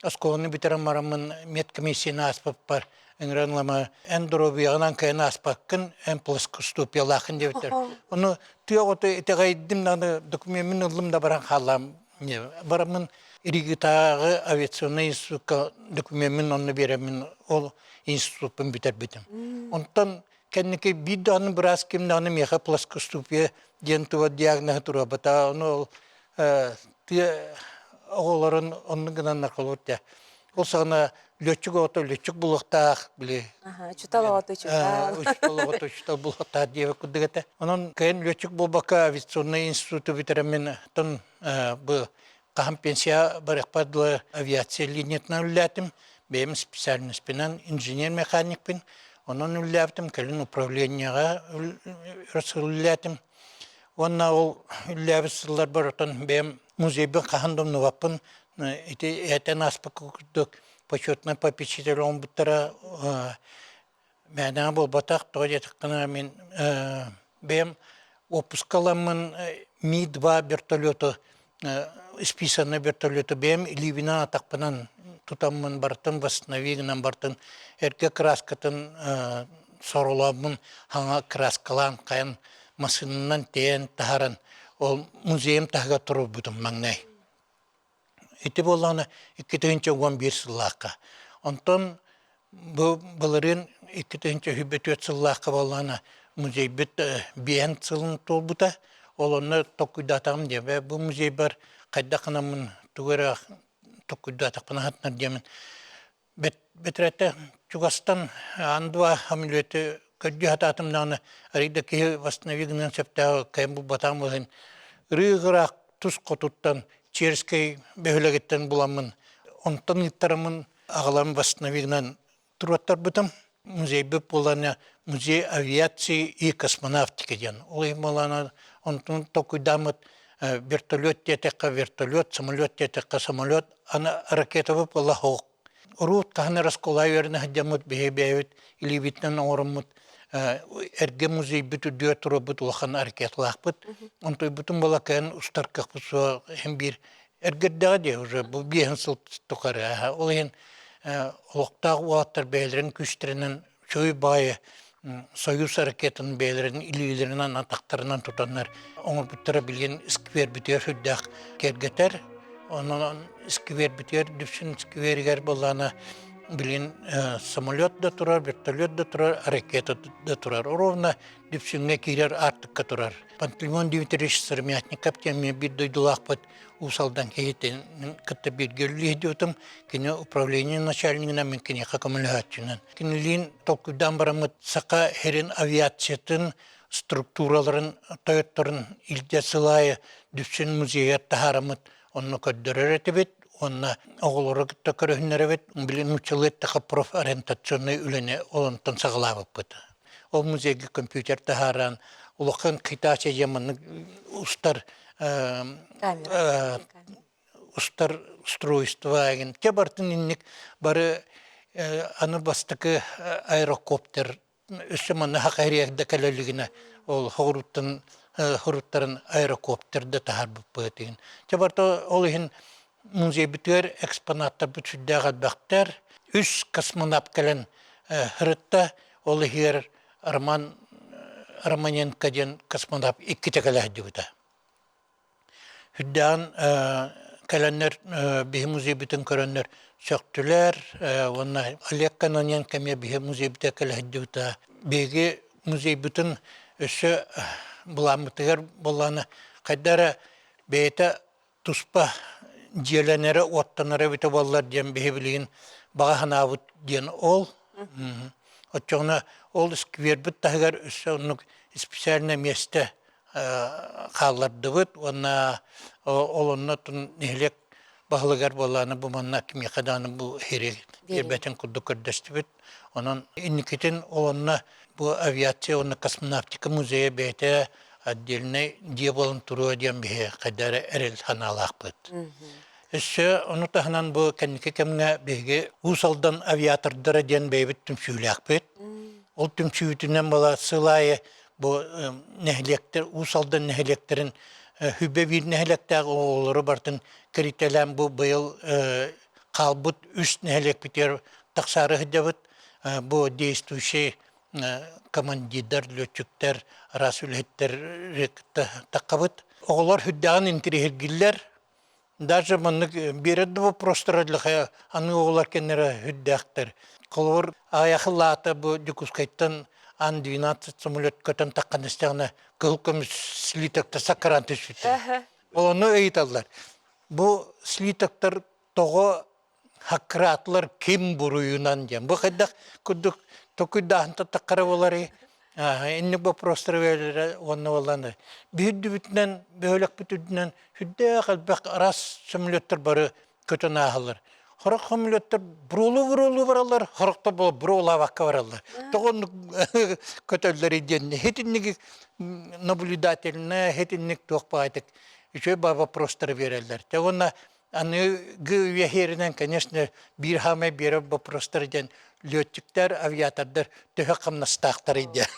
оскуоланы бүтэрэн бараммын медкомиссияны ааспыппар ыҥыран ылама эн доруобуйаҕынан кыайан ааспаккын, эн плоскостопиялааххын диэбиттэр. Ону тыа оҕото итэҕэйдим даҕаны докумеммин ыллым да баран хааллаам. Бараммын Ригатааҕы авиационнай институкка докумеммин онно биэрэммин ол институппун бүтэрбитим. Онтон кэнники биир даҕаны быраас ким даҕаны миэхэ плоскостопия диэн туга диагноһы туруорбата. Ону ол тыа оҕолорун оннук гынан нарколот дьэ. Ол саҕана лүөччүк оҕото лүөччүк булуохтаах били. Учутал оҕото учутал. Учутал оҕото учутал булуохтаах диэбит курдук этэ. Онон кыайан лүөччүк буолбакка авиационнай институту бүтэрэммин тон бу хаһан пенсия барыахпар дылы авиация линиятынан үлэлээтим. Бэйэм специальностьпынан инженер-механикпын. Онон үлэлээбитим. Кэлин управлениеҕа үлэлээтим. Уонна ол үлэлээбит сылларбар отон бэйэм музейбын хаһан да умнубаппын. Ити этэн ааспыкка курдук почетный попечитель оҥорбуттара Мээнэҕэ буолбатах, тоҕо диэтэххинэ мин бэйэм уоппускаламмын Ми-2 вертолету, списанный вертолету бэйэм илиибинэн атахпынан тутаммын барытын восстанови гынан бартын эргэ краскатын соролооммун хаҥа краскалаан хайан массыынанан тиэйэн таһааран ол музейым таһыгар туруорбутум маҥнай. Ити буоллаҕына 2011 сыллаахха. Онтон бу былырыын 2024 сыллаахха буоллаҕына музейбыт биэһэн сылын туолбута. Ол онно толкуйдаатаҕым диэ. Бу музейбар хайдах гынаммын тугу эрэ толкуйдаатахпына хатанар диэмин Бэтэрээттэ чугастан андуа самолеты көрдүү сатаатым даҕаны арый да киһи восстанови гыныан сөптөөх кыайан булбатаҕым буолан ырыы-ыраах тус хотуттан Черскэй бөһүөлэгиттэн буламмын онтон ыыттараммын аҕалан восстанови гынан туруоттарбытым. Музейбыт буолана музей авиации и космонавтики диэн. Ол иһин буолана онтун толкуйдааммыт вертолет диэтэххэ вертолет, самолет диэтэххэ самолет, аны ракетабыт буолла суох. Урут хаһан эрэ оскуола үөрэнэ сылдьаммыт биһи бэйэбит илиибитинэн оҥороммут эргэ музейбыт үрдүгэр турарбыт улахан ракеталаахпыт. Онтуйбутун буола кыайан устар кыахпыт суох иһин биир эргэрдэҕэ дии уже бу биэһин сыл тухары. Ол иһин олохтоох уолаттар бэйэлэрин күүстэринэн үчүгэй баҕайы Союз ракетын бэйэлэрин илиилэринэн атахтарынан тутаннар оҥорбуттара билигин сквербитигэр сүрдээх киэргэтэр. Онон сквербитигэр Дүпсүн скверигэр буоллаҕына билигин самолет да турар, вертолет да турар, ракета да турар. Ровно Дүпсүҥҥэ киирэр аартыкка турар. Пантелеймон Дмитриевич Сыромятников диэн биир дойдулаахпыт Уус Алдан киһитин кытта бииргэ үлэлиир Кини управление начальнигынан мин киниэхэ көмөлөһөөччүнэн. Кинилиин толкуйдаан бараммыт Саха сирин авиациятын структураларын тойотторун илдьэ сыл аайы Дүпсүн музейыгар таһаараммыт онно көрдөрөр этибит уонна оҕолору кытта көрүһүннэрэбит. Били нууччалыы эттэххэ профориентационнай үлэни ол онтон саҕалаабыппыт. Ол музейга компьютер таһааран улахан Хитачи диэн маннык устар устар устройство эгин те бартын инник бары аны бастакы аэрокоптер өссө манна хакайриэрдэ кэлэлигинэ ол хоруттан хоруттарын аэрокоптер да таһаарбыппытыгын те барта ол иһин музейбытыгар экспонаттарбыт сүрдээх элбэхтэр үс космонавт кэлэн сырытта ол иһигэр Роман Романенко диэн космонавт иккитэ кэлэ сылдьыбыта Үрдээҕин кэлэннэр биһи музейбытын көрөннөр сөхтүлэр уонна Олег Кононенко эмиэ биһи музейбытыгар кэлэ сылдьыбыта. Биһиги музейбытын өссө былааммытыгар буоллаҕына хайда эрэ бэйэтэ туспа дьиэлэнэрэ, уоттанара эбитэ буоллар диэн биһи билигин баҕа санаабыт диэн ол. Оччоҕуна ол сквербит таһыгар өссө оннук специальное миэстэ хааллардыбыт уонна ол онно нэһилиэк баһылыгар буоллаҕына бу манна кимиэхэ даҕаны бу сири биэрбэтин курдук көрдөстүбүт. Онон инникитин ол онно бу авиация уонна космонавтика музейа бэйэтэ отдельнай дьиэ буолан туруо диэн биһи хайда эрэ эрэл санаалаахпыт. Өссө ону таһынан бу кэнники кэмҥэ биһиги Уус Алдан авиатордара диэн бэйэбит түмсүүлээхпит. Ол түмсүүтүнэн була сыл аайы бу нэһилиэктэр Уус Алдан нэһилиэктэрин хүбэ биир нэһилиэктээх оҕолору барытын кэритэлээн бу быйыл хаалбыт үс нэһилиэкпитигэр тахсаары сылдьабыт. Бу действующий командирдар, лүөччүктэр, араас үлэһиттэр кытта таххабыт. Оҕолор сүрдээҕин интириэһиргииллэр. Даже маннык биэрэр да вопростара для аны оҕолор кэннэрэ үрдээхтэр. Холобур, аҕыйахылаата бу Дьокуускайтан Ан-12 самолет көтөн таххан истэҕинэ кыһыл көмүс слитоктар саккараан түспүттэр. Ол ону ыйыталлар. Бу слитоктар тоҕо хаккыраатылар ким буруйунан диэн. Бу хайдах курдук токуйдааһын таххара буоларый? Инник вопростары бээлэрэ уонна буоллааны. Биһирдүбүтүнэн, бөһүөлэкпит үрдүнэн сүрдээх элбэх араас самолеттар бары көтөн ааһаллар. Хорох самолеттар буруолуу-буруолуу бараллар, хорохтор буруолаабакка бараллар. Тоҕо оннук көтөллөрүй диэн хитинник наблюдательная, хитинник туох баайтык үчүгэй ба вопростары биэрэллэр. Те уонна Аныгы үйэ иһэринэн, конечно, биир хаамай биэрэр боппуруостара диэн летчиктэр, авиатордар төһө хамнастаахтарый диэн.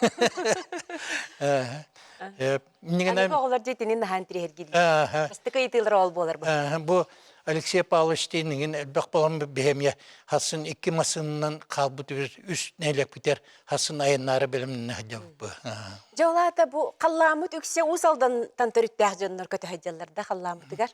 Аныгы оҕолор дьиэтинин наһаа интириэһиргииллэр. Бастакы ыйытыылара ол буолар бу. Алексей Павлович иҥин элбэх буолан биһэмиэ хасын икки массыынанан хаалбыт үс нэһилиэкпитэр хасын айаннаары бэлэмнэнэ сылдьабыт. Дьэ ол аата бу халлааммыт үксэ Уус Алдантан төрүттээх дьоннор көтө сылдьаллар да халлааммытыгар.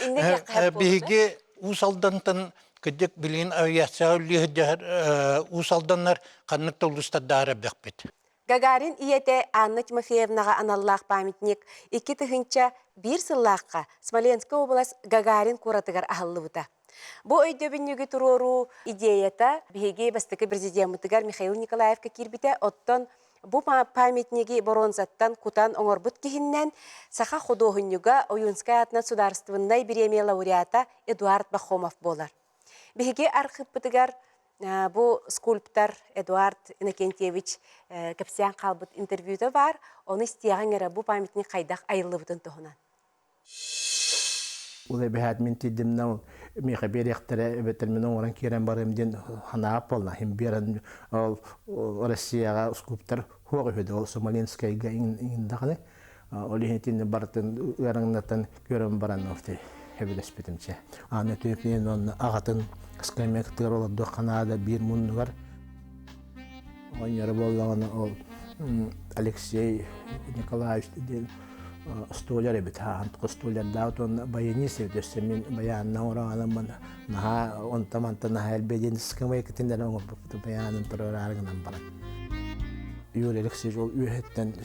Иннэ диэххэ сөп Биһиги Уус Алдантан кырдьык билигин авиацияҕа үлэлии сылдьар Уус Алданнар ханнык да улуустардаах элбэхпит. Гагарин ийэтэ Анна Тимофеевнаҕа аналлаах памятник 2001 сыллаахха Смоленскай уобалас Гагарин куоратыгар аһыллыбыта. Бу өйдөбүнньүгү туруоруу идеята биһиги бастакы президеммытыгар Михаил Николаевка киирбитэ. Оттон бу памятниги боруонсаттан кутан оҥорбут киһиннэн саха худуоһунньуга Ойуунскай аатынан судаарыстыбыннай бириэмийэ лауреата Эдуард Бахомов буолар. Биһиги архыыппытыгар бу скульптор Эдуард Иннокентьевич кэпсээн хаалбыт интервьюта баар. Ону истиэҕиҥ эрэ бу памятник хайдах айыллыбытын туһунан. Ол эбэһээт мин тиийдимнэ ол миэхэ биэриэхтэрэ эбэтэр мин оҥорон киирэн барыам диэн санаабат буолла. Иһин биэрэн ол Россияҕа скульптор суох үһү да ол Смоленскайга иҥин даҕаны. Ол иһин итинни барытын ыараҥнатан көрөн баран ол сөбүлэспитим чэ. Аны түөпүнэн уонна аҕатын скамейкатыгар олордуохха наада биир муннугар. Оҕонньоро буоллаҕына ол Алексей Николаевич диэн столяр эбит ааһан столярдаабыт уонна баянист эбит өссө мин баянна оҥороонаммын наһаа онто-мантан наһаа элбэ диэн скамейкатын эрэ оҥорбуппут баянын туруораары гынан баран Юрий Алексеевич ол үөһэттэн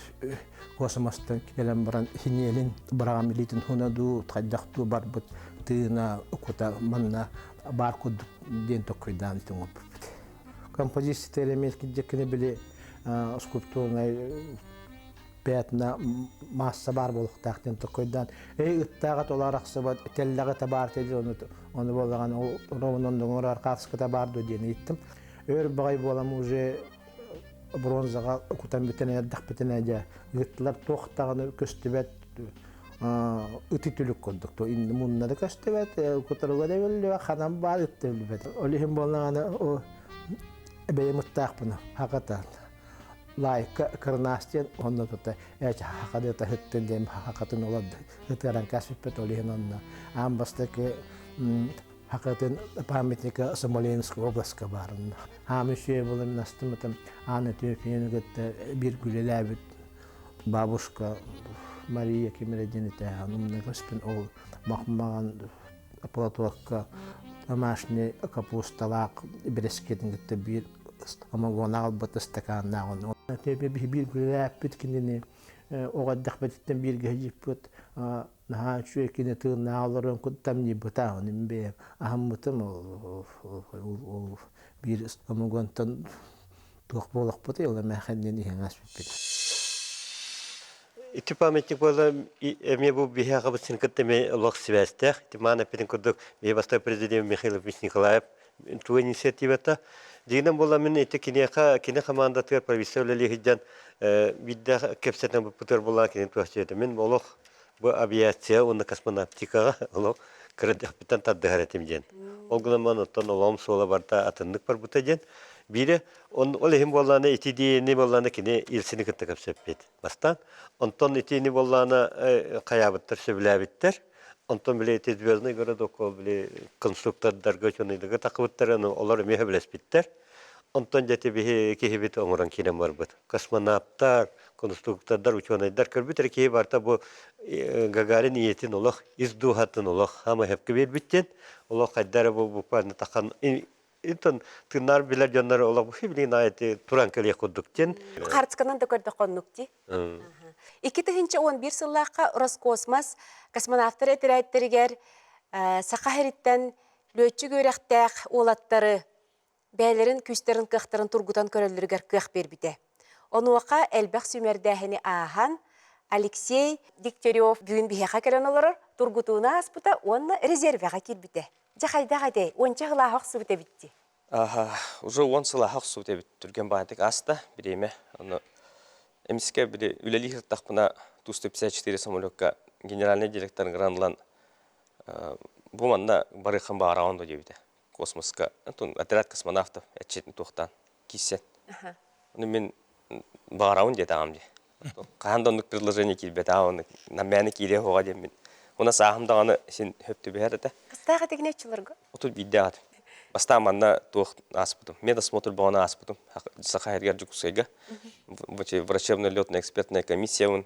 космостан кэлэн баран синиэлин быраҕан илиитин хуна дуу хайдах дуу барбыт тыына кута манна баар курдук диэн токкуйдаан оҥорбуппут композиция элемент кирдьэккини били скульптурнай пятна маасса баар буолуохтаах диэн токкуйдаан эй ыттааҕа толоор ахсыбат тэллэҕэ табаар диэн ону ону буоллаҕына ол ровно оҥорор хаасыката баар дуо диэн ыйыттым өр баҕай буолан уже бронзаҕа кутан бүтэн эрдэхпитинэ дьэ ыыттылар туох даҕаны көстүбэт ыты түлүк курдук то инни мунна да көстүбэт кутуруга да биллибэт ханан баар ыт да биллибэт ол иһин буоллаҕына бэйэм ыттаахпын хаката лайка кырнаас диэн онно тута эч хакадыта ыттын диэн хакатын олорду ытыаран каспиппет ол иһин онно аан бастакы хакатын памятника Смоленская областка баарын хаамы сүө булан астымытым ааны түөпүйэни кытта биир күлэлээбит бабушка Мария ким эрэ диэн этээҕин умна көспүн ол махмаҕан платокка домашний капусталаах бэрэскитин кытта биир омогуона аҕалбыт ыстакааннаах ону биир күлэлээппит кинини оҕо эрдэхпититтэн бииргэ сылдьыппыт наһаа үчүгэй кини тыыннаах олорон куттамньыйбыта ону мин бэйэм аһыммытым ол биир омогуонтан туох буолуохпутуй ол эмээхин диэн иһэн ааспыппыт. Ити памятник буола эмиэ бу биһи аҕабыт син кытта эмиэ олох сибээстээх. Ити маан эппитин курдук биһи бастакы президент Михаил Ильич Николаев тугу инициативата. Дьиҥинэн буолла мин ити киниэхэ кини хамаандатыгар правительство үлэлии сылдьан биирдэ кэпсэтэн быппытыгар буоллаҕа кини туох диэтэ. Мин олох бу авиация уонна космонавтикаҕа олох кыра эрдэхпиттэн тардыһар этим диэн. Ол гынан баран оттон олоҕум суола барыта атыннык барбыта диэн. Биирэ он, ол иһин буоллаҕына ити идеяны буоллаҕына кини Ельцини кытта кэпсэппит бастаан. Онтон итини буоллаҕына хайаабыттар сөбүлээбиттэр. Онтон били ити Звездный городок ол били конструктордарга учуонайдарга тахыбыттар, олор эмиэ сөбүлэспиттэр. Онтон дьэ ити биһи киһибит оҥорон киирэн барбыт. Космонавтар, конструктордар, учуонайдар көрбүт эрэ киһи барыта бу Гагарин ийэтин олох ис дууһатын олох хаама сөпкө биэрбит диэн олох хайда эрэ бу буквально тахан Интон тыыннаар билэр дьоннор олох билигин аайы туран кэлиэх курдук диэн. Хаарысканан да көрдөххө оннук дии. 2011 сыллаахха Роскосмос космонавтар этэрээттэригэр Саха сириттэн лүөччүк үөрэхтээх уолаттары бэйэлэрин күүстэрин кыахтарын тургутан көрөллөрүгэр кыах биэрбитэ. Онуоха элбэх сүүмэрдээһини ааһан Алексей Дегтярев бүгүн биһиэхэ кэлэн олорор тургутууну ааспыта уонна резервэҕэ киирбитэ. Дьэ хайдах этэй? Уонча сыл ааһа охсубут эбит дии. Аха, уже 10 сыл ааһа охсубут эбит. Түргэн баҕайытык ааста бириэмэ. Ону эмискэ били үлэлии сырыттахпына Ту-154 самолекка генеральный директор ыҥыран ылан бу манна барыаххын баҕараҕын дуо диэбитэ. Космоска отряд космонавтов эччитин туохтаан киирсэн. Ону мин баҕарабын диэтэҕим дии. Хаһан да оннук предложение киирбэтэҕэ, оннук наммээнэ киириэ суоҕа диэммин. Уна сааһым даҕаны син хөп түбэһэр этэ. Хастаах этигинэ оччолорго? 31-дээх этим. Бастаан манна туох ааспытым. Медосмотр бөҕөнү ааспытым. Саха сиригэр Дьокуускайга. Врачебно-летная экспертная комиссиябын.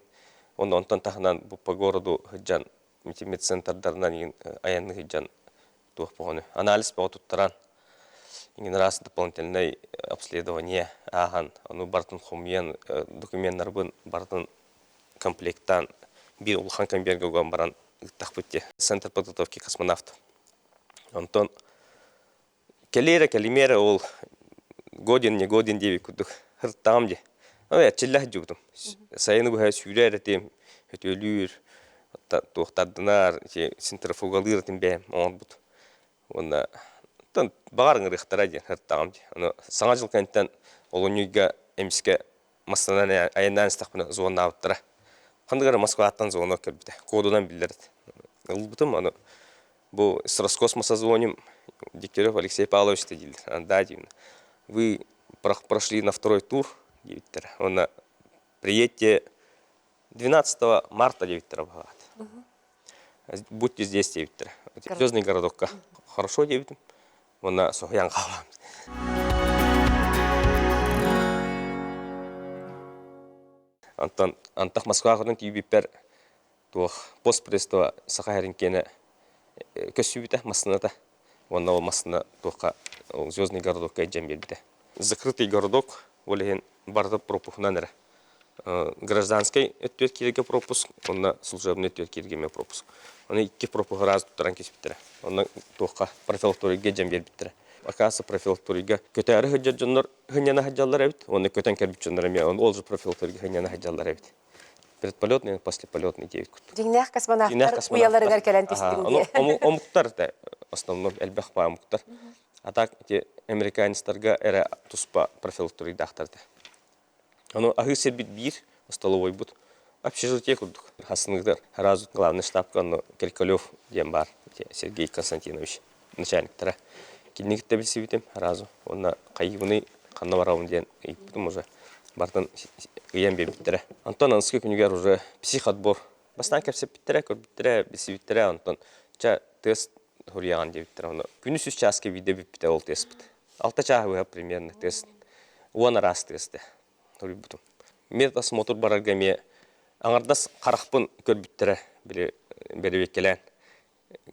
Онно онтон таһынан бу по городу сылдьан медцентрдарынан айанны сылдьан туох бөҕөнү анализ бөҕө туттаран иҥин араас дополнительнай обследование ааһан ону барытын хомуйан докуменнарбын барытын комплектаан биир улахан конверга уган баран ыыттахпыт дии центр подготовки космонавт онтон кэлиэрэ кэлимиэрэ ол годен не годен диэбит курдук ырыттаҕым дии ой эрчиллэ сылдьыбытым сайыны быһа сүүрэр этим өтүөлүүр туохтардынар центрофугалыыр этим бэйэм оҥорбут уонна баҕар ыҥырыахтара диэн ырыттаҕым дии ону саҥа дьыл кэнниттэн олунньуйга эмискэ массыынанан айаннаан истэхпинэ звоннаабыттара ханнык эрэ Москваттан звонок кэлбитэ кодунан биллэр ылбытым ону Бу с Роскосмоса звоним Дегтярев Алексей Павлович дииллэр. Да, диибин. Вы прошли на второй тур диэбиттэр. Уонна приедьте 12 марта диэбиттэр баҕаат. Будьте здесь диэбиттэр. Звездный городокка. Хорошо диэбитим. Уонна соһуйан хаалам. Антон антах Москваҕа тиийбиппэр туох постпредство Саха сирин киэнэ көссүүбүтэ массыыната уонна ол массыына туохха Звездный городокка илдьэн биэрбитэ. Закрытый городок ол иһин барыта пропускунан эрэ. Гражданскай өттүгэр киирэргэ пропуск уонна служебный өттүгэр киирэргэ эмиэ пропуск. Ону икки пропуск раз туттаран киспиттэрэ. Онно туохха профилакторийга илдьэн биэрбиттэрэ. Оказывается, профилакторийга көтөөрү сылдьар дьоннор сынньана сылдьаллар эбит уонна көтөн кэлбит дьоннор эмиэ ол же профилакторийга сынньана сылдьаллар эбит. Предполетный, послеполетный диэбит курдук. Дьиҥнээх космонавтар уйаларыгар кэлэн түстүҥ дии. Омуктар да основном элбэх баа омуктар. А так эти американецтарга эрэ туспа профилакторийдаахтар да. Ону аһыы сирбит биир, столовойбут общежитие курдук. Хасыныгдар сразу главный штабка онно Крикалев диэн баар Сергей Константинович начальниктара. Кинини кытта билсибитим сразу. Уонна хайыыбыный ханна барабын диэн ыйыппытым уже. Бартын ыйан биэрбиттэрэ. Антон аныгыскы күнүгэр уже психотбор. Бастаан кэпсэппиттэрэ, көрбүттэрэ, билсибиттэрэ. Онтон ча тест суруйаҕын диэбиттэрэ. Ону күнүс үс чааска биирдэ бүппүтэ ол теспит. Алта чааһы быһа примерно тест. 10 араас тесте суруйбутум. Медосмотр барарга эмиэ аҥардас харахпын көрбүттэрэ били бэрэбиэркэлээн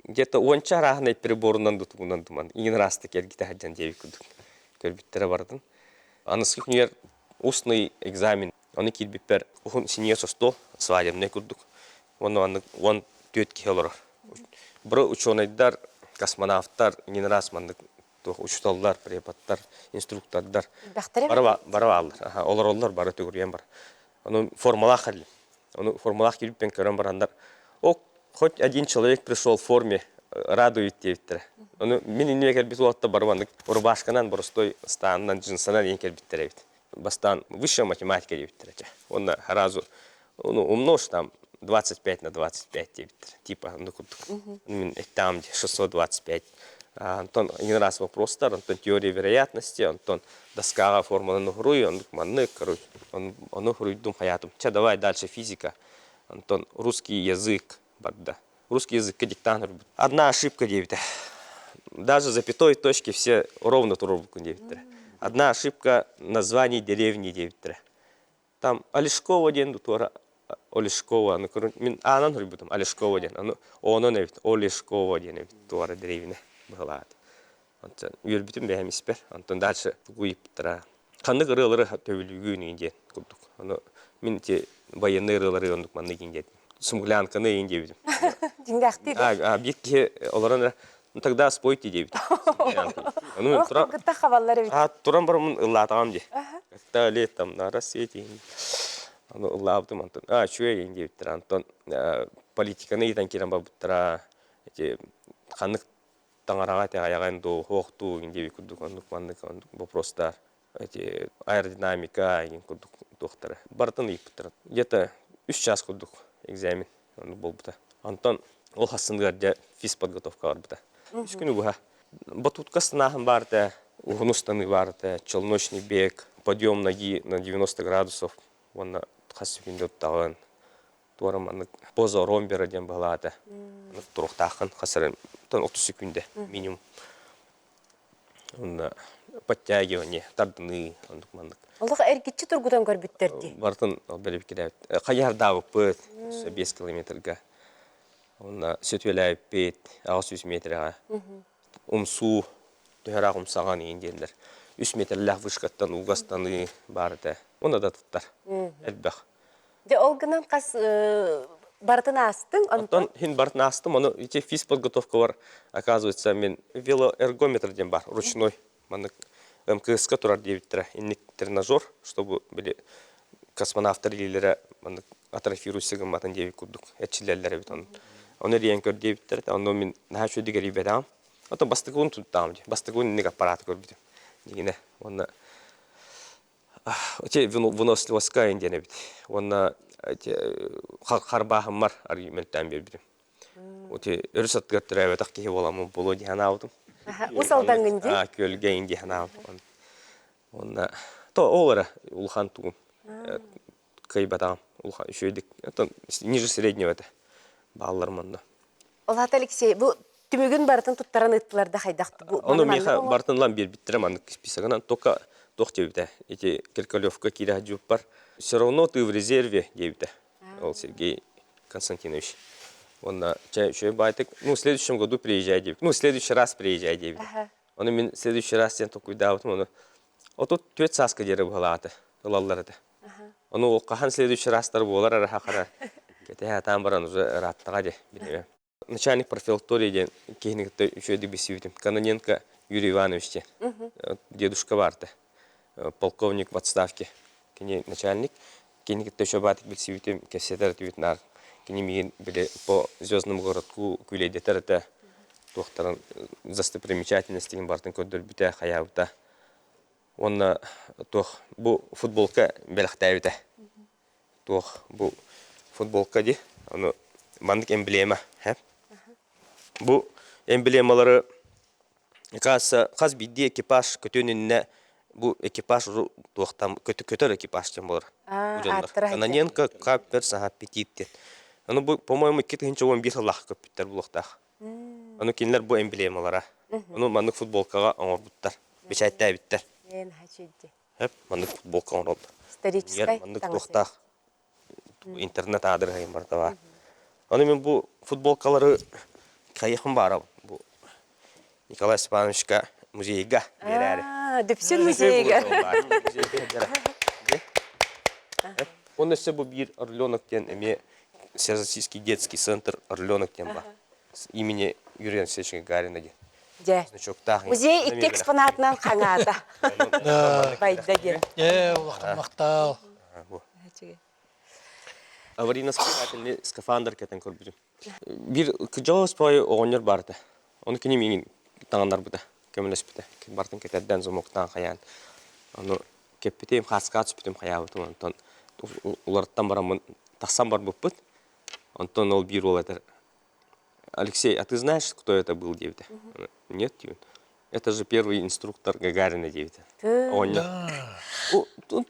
где-то уонча арааһынай приборунан дутугунан думан иҥин араастык эргитэ сылдьан диэбит курдук көрбүттэрэ бардым. Аныгыскы күнүгэр устный экзамен ону киирбиппэр уһун синьиэс остуол свадебный курдук уонна маннык 14 киһи олорор. Бары учуонайдар, космонавтар иҥин араас маннык туох учууталлар, преподтар, инструктордар Элбэхтэрэ бары бары бааллар. Олороллор бары төгүрүйэн бар. Ону формалаах кэллим. Ону формалаах киирбиппин көрөн бараннар, о, хоть один человек пришел в форме, радует диэбиттэрэ. Ону мин иннибэр кэлбит уолаттар бары маннык рубашканан, боростой ыстаанынан, джинсанан иһин кэлбиттэр эбит. Бастаан высшая математика диэбиттэрэ чэ. Уонна сразу ну, умножь там 25 на 25 диэбиттэр. Типа, ну курдук. Мин эттэҕим дии, 625. Онтон один раз вопростар, онтон теория вероятности, онтон доскаҕа формуланы уһуруй, оннук маннык, короче, ону уһуруйдум хайаатым. Чэ, давай дальше физика. Онтон русский язык барда. Русский языкка диктант ырбыт. Одна ошибка диэбитэ. Даже запятой точки все ровно туруорбуккун диэбиттэрэ. Одна ошибка название деревни диэбиттэрэ. Там Олешкова диэн туора Олешкова, аны көрүн мин аанан суруйбутум Олешкова диэн. Аны онон эбит Олешкова диэн эбит туора деревня быһылаат. Онтон үөрбүтүм бэйэм испэр. Онтон дальше тугу ыйыппыттара. Ханнык ырыалары төбүлүүгүн диэн курдук. Ону мин ити военный ырыалары оннук маннык диэн смуглянканы ыйын диэбитим. Дьиҥнээхтии А биир киһи олорон эрэ ну тогда спойте диэбитим. Ону туран кытта хабаллар эбит. А туран бараммын ыллаатаҕым дии. Когда летом на рассвете. Ону ыллаабытым онтон а үчүгэй диэбиттэр. Антон политиканы ыйытан киирэн барбыттара. Эти ханнык таҥараҕа итэҕэйэҕин дуу, суох дуу диэбит курдук оннук маннык вопростар эти аэродинамика игин курдук туохтара барытын ыйыппыттара. Где-то үс час курдук экзамен оннук буолбута. Онтон ол хассыныгар дьэ физподготовка барбыта. Үс күнү быһа. Батутка станааһын баар этэ, уһун устаныы баар этэ, челночный бег, подъем ноги на 90 градусов уонна хас секунда туттаҕын, туора маннык поза ромбера диэн быһалаата. Туруктааххын хас эрэ 30 секунда минимум. Онно подтягивание, тардыныы, оннук маннык. Олох эргиччи тургутан көрбүттэр дии. Барытын бэлэбиккилээбит. Хайыһардаабыппыт 5 километрга. Онно сөтүөлээбиппит 800 метрэҕэ. Умсуу, төһөрөөх умсаҕан иин диэллэр. Үс метрлээх вышкаттан уугастаныы баар этэ. Уонна да туттар. Элбэх. Дьэ ол гынан хас барытын аастыҥ онтон Оттон хин барытын аастым, ону ити физподготовкабар, оказывается, мен велоэргометр диэн бар, ручной. Маннык МКС-ка турар диэбиттэрэ. Инник тренажер, чтобы били космонавтар илиилэрэ маннык атрофируйся гымматын диэбит курдук эрчиллэллэр эбит онон. Ону эрийэн көр диэбиттэрэ. Онно мин наһаа үчүгэйдик эрийбэтэҕим. Оттон бастакыбын туттаҕым дии. Бастакыбын инник аппарааты көрбүтүм. Дигинэ. Уонна Эти выносливостка диэн эбит. Уонна эти харбааһыммар арыый мөлтөөн биэрбитим. Эти өрүс аттыгар төрөөбөтөх киһи буоламмын буолуо дии санаабытым. Ус алдаҥҥын дии? Күөлгэ иҥ дии санаабытым. Уонна то ол эрэ улахан тугум кыайбатаҕым улахан үчүгэйдик оттон ниже среднего этэ баалларым онно. Ол аата Алексей, бу түмүгүн барытын туттаран ыыттылар да хайдах Ону миэхэ барытын ылан биэрбиттэрэ маннык списогынан только туох диэбитэ ити Киркалевка киирэ сылдьыбыппар все равно ты в резерве диэбитэ ол Сергей Константинович уонна чэ үчүгэй баайтык ну в следующем году приезжай диэбит ну в следующий раз приезжай диэбитэ ону мин в следующий раз диэн толкуйдаабытым ону 34 сааска диэри быһалаата ылаллар этэ ону хаһан следующий разтар буолар эрэ хахара кэтэһэ атаан баран уже ырааттаҕа дии билиэм начальник профилактории диэн киһини кытта үчүгэйдик билсибитим. Каноненко Юрий Иванович диэн. Дедушка баарта. Полковник в отставке. Кини начальник. Кини кытта еще баатык билсибитим, кэпсэтэр этибит наар. Кини миигин били по звездному городку күүлэйдэтэр этэ. Туохтарын достопримечательностигин барытын көрдөрбүтэ, хайаабыта. Уонна туох бу футболка бэлэхтээбитэ. Туох бу футболка дии, ону маннык эмблема һэ. Бу эмблемалары кажется, хас биирдии экипаж көтүөн иннинэ бу экипаж туохтан көтөр экипаж диэн буолар. Дьоннор. Каноненко Каппер саха Петит диэн. Ону бу, по-моему, 2011 сыллаах көппүттэр буолуохтаах. Ону кинилэр бу эмблемалара. Ону маннык футболкаҕа оҥорбуттар, бэчээттээбиттэр. Эп маннык футболка оҥороллор. Историческай маннык туохтаах интернет аадырыһайым барыта баар. Аны мин бу футболкалары хайыахпын баарабын. Бу Николай Степановичка музейга биэрээри. Дүпсүн музейга. Онно өссө бу биир Орленок диэн эмиэ Всероссийский детский центр Орленок диэн бар. Имени Юрия Алексеевича Гагарина диэн. Дьэ. Значоктаах. Музей икки экспонатынан хаҥаата. Байда диэн. Ээ, улахан махтал. Аварийно-спасательный скафандр кэтэн көрбүтүм. Биир кыдьаҕас баҕайы оҕонньор баар этэ. Ону кини миигин таҥыннарбыта, көмөлөспүтэ. Бартын кэтэрдэн, замоктаан хайаан. Ону кэппитим, хааскаҕа түспүтүм, хайаабытым. Онтон уларыттан бараммын тахсан барбыппыт. Онтон ол биир уол этэр, Алексей, а ты знаешь, кто это был диэбитэ. Нет, диибин. Это же первый инструктор Гагарина диэбитэ. Оҕонньор.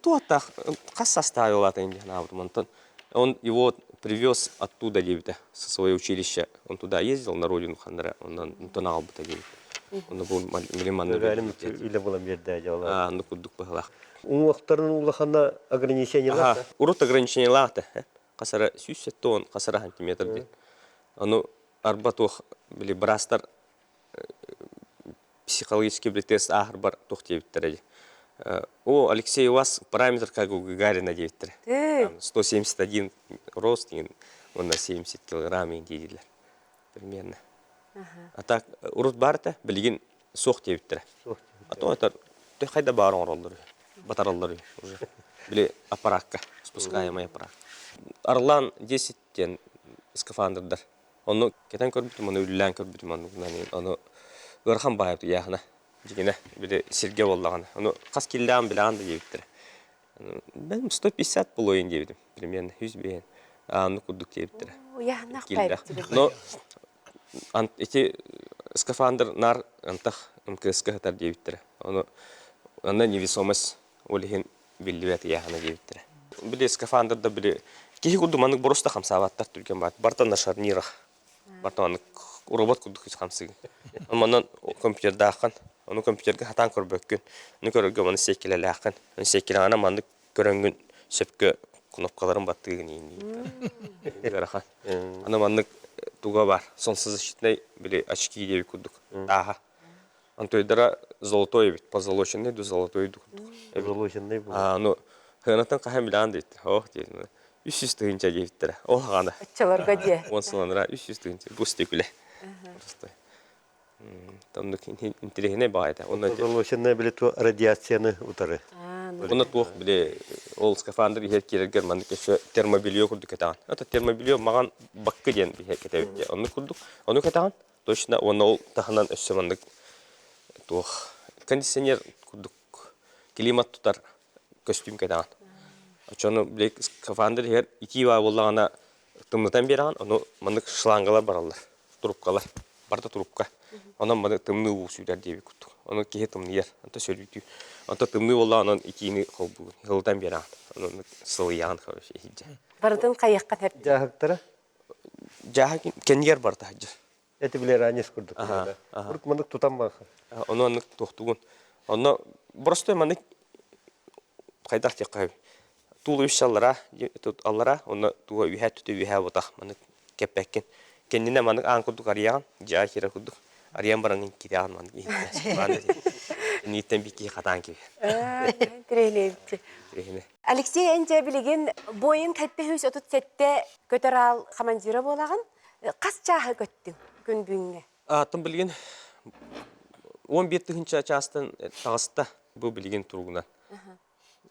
Туохтаах хас составил атын диэн аабытым. Онтон он его привез оттуда диэбитэ, со своего училища. Он туда ездил, на родину ханнара, онон онтон аҕалбыта диэбит. Онно бу били манна Гагарин үлэ буолан биэрдэ дьола. Онно курдук быһалаах. Уҥуохтарын улахана ограничениелаах. Урут ограничениелаах да. Хасара 170 хасара сантиметр диэн. Ону арба туох били быраастар психологический били тест ааһарбар туох диэбиттэрэ дии. О, Алексей, у вас параметр как у Гагарина диэбиттэрэ. 171 рост деген, уонна 70 килограмм дииллэр. Примерно. А так урут баар этэ, билигин суох диэбиттэрэ. А то это хайда баар оҥороллор батараллар уже. Били аппараакка, спускаемый аппарат. Орлан 10 диэн скафандрдар. Ону кэтэн көрбүтүм, ону үллээн көрбүтүм, ону ыарахан баайбыт ыйааһына. Дьигинэ, били сиргэ буоллаҕына. Ону хас киллэҕин билэҕин да диэбиттэрэ. Бэм 150 половин диэбитим, примерно 105. Ааны курдук диэбиттэрэ. Ыйааһыннаах Но ити скафандр наар антах МКС-ка сытар диэбиттэрэ. Ону онно невесомость ол иһин биллибэт ыйааһына диэбиттэрэ. Били скафандрда били киһи курдук маннык боруста хамсаабаттар түргэн баат. Барта на шарнирах. Барта маннык робот курдук хамсыгын. Манан компьютердааххын, ону компьютерга хатаан көрбөккүн. Ону көрөргө маны сиэккилэлээххин. Ону сиэккилэҕинэ маннык көрөҥҥүн сөпкө кнопкаларын баттыыгын ыарахан. Аны маннык туга бар, солнцезащитный били очки диэбит курдук тааһа. Антойдара золотой эбит, позолоченный ду золотой ду курдук. Позолоченный был. А, ну, хыанаттан хаһан билэҕин диэбит. Ох диэн. 300 тыһыынча диэбиттэрэ. Ол хаҕана. Оччолорго диэ. 10 сыланара 300 тыһыынча. Бу стекле. Просто. Оннук интэриэһинэй баҕайы Онно Позолоченная били ту радиацияны утары. Онно туох били ол скафандр иһэр киирэргэр маннык өссө термобелье курдук кэтэҕин. Это термобелье маҕан баккы диэн биһэ кэтэбит. Оннук курдук. Ону кэтэҕин точно уонна ол таһынан өссө маннык туох кондиционер курдук климат тутар көстүүм кэтэҕин. Оччону били скафандр иһэр итии баа буоллаҕына тымнытан биэрэҕин, ону маннык шлангалар бараллар, трубкалар, барыта трубка. Онон маны тымныы уу сүүрэр диэбит курдук. Ону киһи тымныйар, онто сөрүүтүү. Онто тымныы буоллаҕына онон итиини холбуугун, ылытан биэрэҕин. Ону сылыйаҕын короче иһирдьэ. Барытын хайыахха сөп. Дьааһыктара? Дьааһык кэннигэр барыта сылдьар. Эти били ранец курдук. Урут маннык тутан баха. Ону оннук туохтугун. Онно простой маннык хайдах диэххэ тулуйуш аллара аллара онно туга үһэ түтэ үһэ ботах маннык кэппэккин. Кэннинэ маннык аан курдук арыйаҕын, дьаа кира курдук. Арыйан баран китэҕин маннык иһиттэн. Нииттэн бикки хатаан киби. Тирэһинэ. Алексей эн дьэ билигин Боинг 737 көтөр аал командира буолаҕын. Хас чааһы көттүҥ күн бүгүҥҥэ? Атын билигин 11 тыһыынча чаастан таҕыста бу билигин туругунан.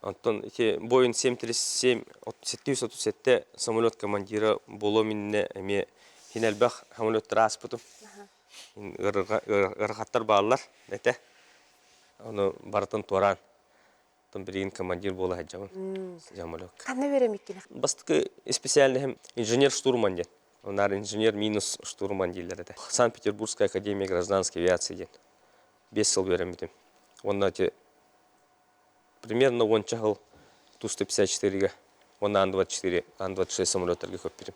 Оттон ити Боинг 737 737 самолет командира буолуом иннинэ эмиэ хин элбэх самолеттары ааспытым. Ыарахаттар бааллар этэ. Ону барытын туораан Оттон билигин командир буола сылдьабын. Самолет. Ханна үөрэммиккин? Бастакы специальноһым инженер-штурман диэн. Онаар инженер минус штурман дииллэр этэ. Санкт-Петербургская академия гражданской авиации диэн. 5 сыл үөрэммитим. Уонна ити примерно уонча сыл Ту-154-гэ уонна Ан-24, Ан-26 самолеттарга көппүтүм.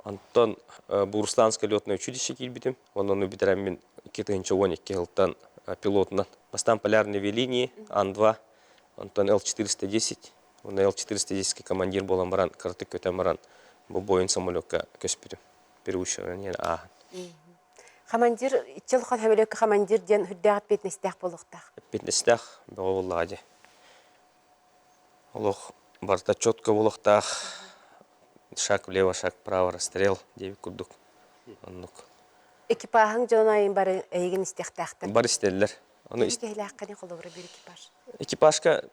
Онтон Бурусланское летное училище киирбитим. Онон ону бүтэрэммин 2012 сылтан пилотунан бастаан полярные авиалинии Ан-2, онтон Л-410, уонна Л-410 командир буолан баран, кыратык көтөн баран, бу бойун самолекка көспүтүм. Переучивание ааһан. Командир, иччил самолекка командир диэн үрдээх эппиэтинэстээх буолуохтаах. Эппиэтинэстээх бөҕө буоллаҕа дии. Олох барыта четко буолуохтаах. Шаг влево, шаг вправо, расстрел диэбит курдук. Оннук. Экипажың дьон айын бары эйигин истиэхтээхтэр. Бары истэллэр. Ону киһилээххини холобура биир экипаж. Экипажка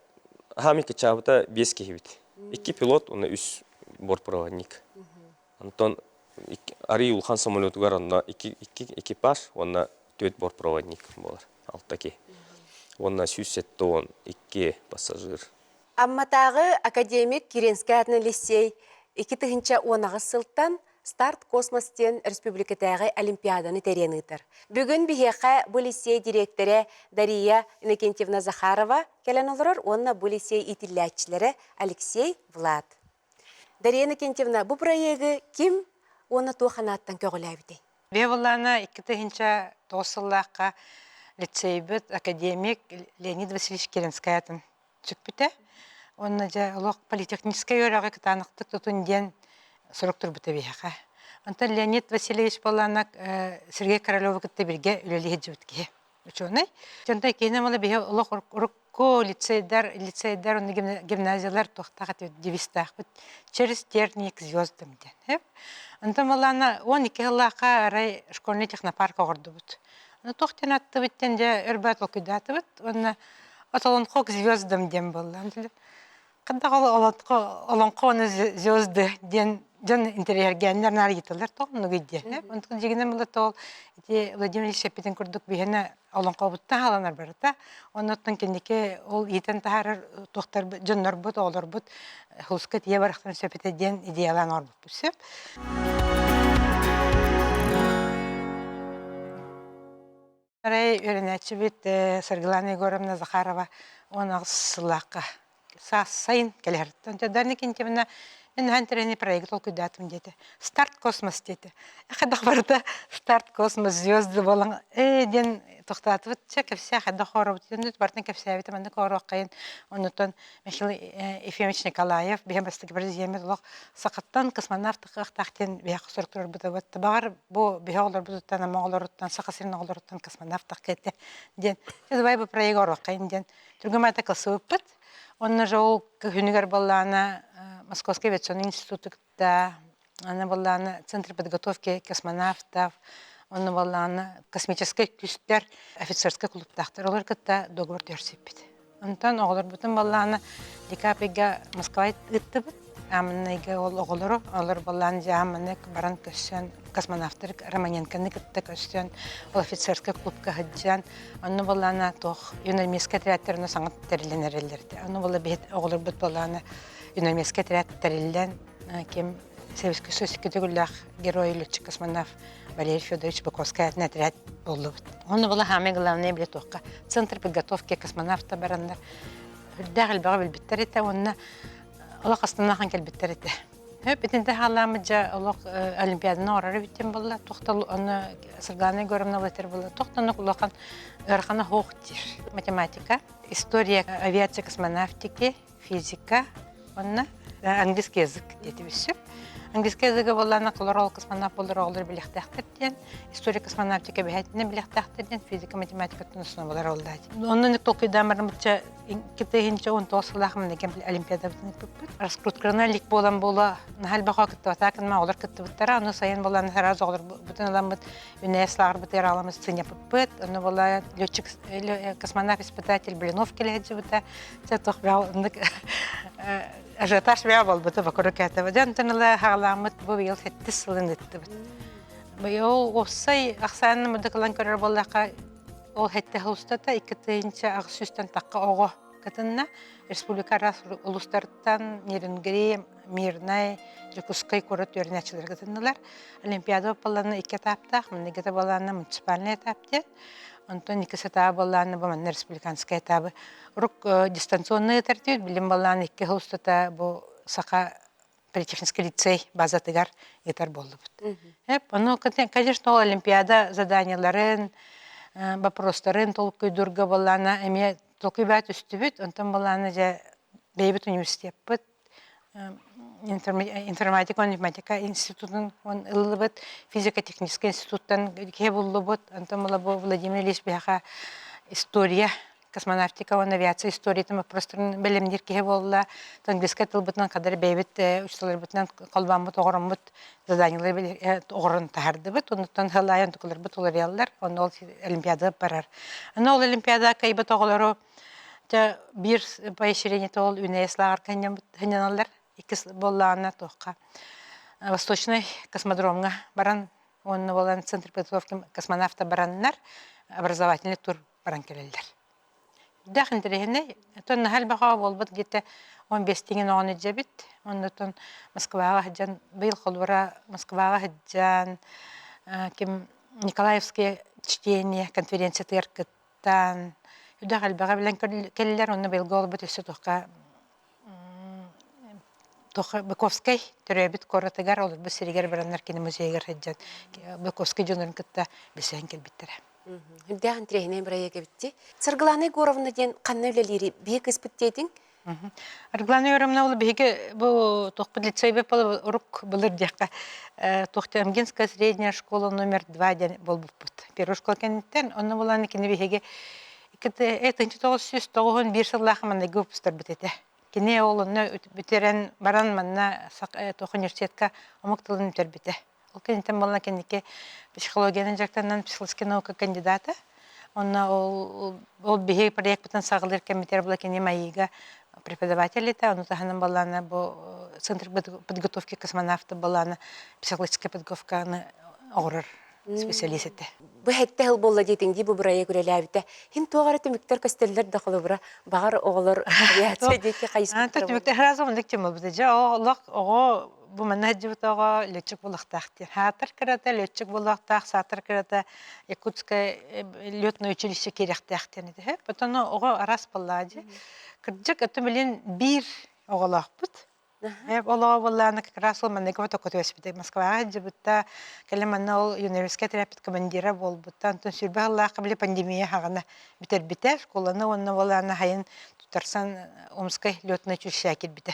хаамый кычаабыта биэс киһибит. Икки пилот, уонна үс. бортпроводник. Онтон арый улахан самолетугар онно икки, икки экипаж уонна түөрт бортпроводник буолар. Алта киһи. Уонна 172 пассажир. Амматааҕы академик Киренскэй аатынан лиссиэй 2018 сылтан Старт Космос диэн республикатааҕы олимпиаданы тэрийэн ыытар. Бүгүн биһиэхэ бу лиссиэй дириэктэрэ Дария Иннокентьевна Захарова кэлэн олорор уонна бу лиссиэй иитиллээччилэрэ Алексей Влад. Дария Иннокентьевна, бу проегы ким уонна туох анааттан көҕүлээбитэй? Бэйэ былаана 2009 сыллаахха лицейбит академик Леонид Васильевич Керенскэй атын сүкпүтэ. Уонна дьэ олох политехническай үөрэҕи кытаанахтык тутун диэн сурук турбута биһиэхэ. Онтон Леонид Васильевич Поланок Сергей Королеву кытта бииргэ үлэлии сылдьыбыт киһи учуонай. Онтон киһини мала биһи олох урукку лицейдар, лицейдар уонна гимназиялар туохтаах этибит девизтаахпыт через тернии к звездам диэн. Онтон балаана 12 сыллаахха арай школьный технопарк оҕордубут. Туох диэн аттыбыт диэн дьэ өр баат толкуйдаатыбыт уонна от олоҥхо к звездам диэн буолла. Хайдах ол олоҥхо олоҥхо уонна звезды диэн дьон интэриэһиргээннэр наар ыйыталлар тоҕо оннугуй диэн. Онтон дьиҥинэн була тоол ити Владимир Ильич эппитин курдук биһиэнэ олоҥхобуттан хааланар барыта. Оннуттан киники ол иитэн таһаарар туохтарбыт дьоннорбут, оҕолорбут хулуска тиийэ барахтан сөп этэ диэн идеялаан оҥорбуппут сөп. Арай үөрэнээччибит Саргылана Егоровна Захарова 18 сыллаахха саас сайын кэлэр. Дарья Никитьевна мен наһаа интэриэһинэй проект толкуйдаатым диэтэ. Старт космос диэтэ. Хайдах барыта старт космос звезды буолан ээ диэн тохтоотубут. Чэ кэпсээ хайдах оҥоробут диэн барытын кэпсээбитим маннык оҥоруоххайын. Оннуттан Михаил Ефимович Николаев биһи бастакы президеммит олох сахаттан космонавт кыахтаах диэн биһиэхэ сурук турарбыта баҕар бу биһи оҕолорбутуттан ама оҕолоруттан Саха сирин оҕолоруттан космонавт кэлтэ диэн давай бу проект оҥоруоххайын диэн түргэн маата кылсыбыппыт. Онно же ол күһүнүгэр буоллаана Московский авиационный институту кытта аны буоллаана Центр подготовки космонавтов онно буоллаана космическай күүстэр офицерскай клубтаахтар олор кытта договор түһэрсиппит. Онтон оҕолорбутун буоллаҕына декабрьга Москва ыыттыбыт. Ааманнайга ол оҕолору, олор буоллаан дьэ ааманнык баран көрсөн, космонавтар Романенконы кытта көрсөн, ол офицерскай клубка сылдьан, онно буоллаҕына туох юнармейскай отрядтар онно саҥа тэриллэн эрэллэр этэ. Онно буолла биһи оҕолорбут буоллаҕына юнармейскай отряд тэриллэн, ким Советский Союз төгүллээх герой летчик космонавт Валерий Федорович Быковскай аатынан отряд буоллубут. Онно была самое главное билэ туохха Центр подготовки космонавта бараннар үрдээх элбэҕи билбиттэр этэ уонна олох астынахан кэлбиттэр этэ. Хөп итинтэ хаалааммыт дьэ олох олимпиаданы оҥорор эбиттэн буолла туохта ону Саргылана Егоровна Латер буолла туохтан улахан ыарахана суох диир. Математика, история авиация космонавтики, физика уонна английский язык диэтибит сөп. Английский языга буоллаана колор ол космонавт буолар оҕолор билиэхтээхтэр диэн, история космонавтика бэһэтинэн билиэхтээхтэр диэн, физика математикаттан основалар оллаат. Онно толкуйдаан бараммытча китайынча 19 сыллаах манныгын олимпиадабытын ыппыппыт. Раскруткалана илик буолан буола наһаа элбэх кыттыбатаакын оҕолор кыттыбыттара. Ону сайын буолан сразу оҕолор бутун ыламмыт үнээс лааҕырбытыгар аламмыт сынньаппыппыт. Ону буола летчик космонавт испытатель Блинов кэлэ сылдьыбыта. Чэ туох бэҕэ оннук ажиотаж бэҕэ буолбута бокурук этэ. Дьэ онтон ыла хаҕалааммыт бу быйыл сэттис сылын ыыттыбыт. Быйыл уопсай ахсаанын мындык ылан көрөр буоллахха ол сэттэ сыл устата 2800-тэн тахха оҕо кытынна. Республика араас улуустарыттан Нерюнгри, Мирнай, Дьокуускай куорат үөрэнээччилэрэ кытыннылар. Олимпиада буоллаҕына икки этаптаах, маннык буоллаҕына муниципальный этап диэн. Онтон иккис этап буоллаҕына бу манна республиканскай этабы Урук дистанционный ыытар билим балаан икки сыл устата бу Саха политехнический лицей базатыгар ыытар буоллубут. Ону, конечно, ол олимпиада заданиеларын, вопростарын толкуйдуурга буоллаана эмиэ толкуй баа түстүбүт. Онтон буоллаана дьэ бэйэбит университеппыт информатика уонна математика институтун ыллыбыт, физико-техническэй институттан киһи буллубут. Онтон була бу Владимир Ильич биһиэхэ история космонавтика уонна авиация историятын боппуруостарын бэлэмниир киһи буолла. Английскай тылбытынан хадары бэйэбит учууталларбытынан холбооммут, оҕороммут заданиелары оҕорон таһардыбыт. Оннуттан сылаайан тукуларбыт уларыйаллар. Онно ол олимпиада барар. Аны ол олимпиада кыайбыт оҕолору биир поощрение ол ҮНС лааҕырга сынньаналлар. Иккис буоллаҕына туохха Восточный космодромҥа баран уонна буолан Центр подготовки космонавта бараннар образовательный тур баран кэлэллэр. Дэх интэриэһинэй. Оттон наһаа элбэх оҕо буолбут где-то 15 тиҥин оҕону илдьэбит. Оннотон Москваҕа сылдьан, быйыл холобура Москваҕа сылдьан ким Николаевское чтение конференциятыгар кыттан, үрдэх элбэҕи билэн кэллилэр. Онно быйылгы олорбут өссө туохха туохха Быковскай төрөөбүт куоратыгар олорбут сиригэр бараннар кини музейыгар сылдьан Быковскай дьонун кытта билсэн кэлбиттэрэ. Үрдээх интэриэһинэй бырайыак эбитти. Саргылана Егоровна диэн ханна үлэлиири биһи кыыспыт диэтиҥ? Саргылана Егоровна ол биһиги бу туохпут лицейбит урук былыр диэххэ туох Амгинская средняя школа номер 2 диэн буолбуппут. Первая школа кэнниттэн онно булан кини биһиги 1991 сыллаах манныгы выпустарбыт этэ. Кини ол онно бүтэрэн баран манна туох университетка омук тылын бүтэрбитэ. Ол кэнниттэн буолла кэнники психологиянан дьарыктанан психологическай наука кандидата. Онно ол ол биһиги проекпытын саҕалыыр кэммитигэр була кини МАИга преподаватель этэ. Ону таһынан буоллаана бу Центр подготовки космонавта буоллаана психологическай подготовканы оҥорор специалист этэ. Бу сэттэ сыл буолла диэтиҥ дии бу бырайыак үлэлээбитэ. Хин туох эрэ түмүктэр көстөллөр да холобура баҕар оҕолор авиация диэки хайыспыттара Түмүктэр сразу оннук тема буолбута. Дьэ олох оҕо бу манна сылдьыбыт оҕо летчик буолуохтаах диэн. Саатар кырата летчик буолуохтаах, саатар кырата Якутское летное училище киириэхтээх диэн этэ. Потом оҕо араас буоллаҕа дии. Кырдьык, это билин биир оҕолоохпут. Олоҕо буоллаҕына как раз ол манныгы фотокопия түбэспитэ. Москваҕа сылдьыбыта, кэлин манна ол юнорическай отрядпыт командира буолбута. Онтон сүүрбэ сыллаахха били пандемия хаҕана бүтэрбитэ. Школаны уонна буоллаҕына сайын туттарсан Омскай летное училище киирбитэ.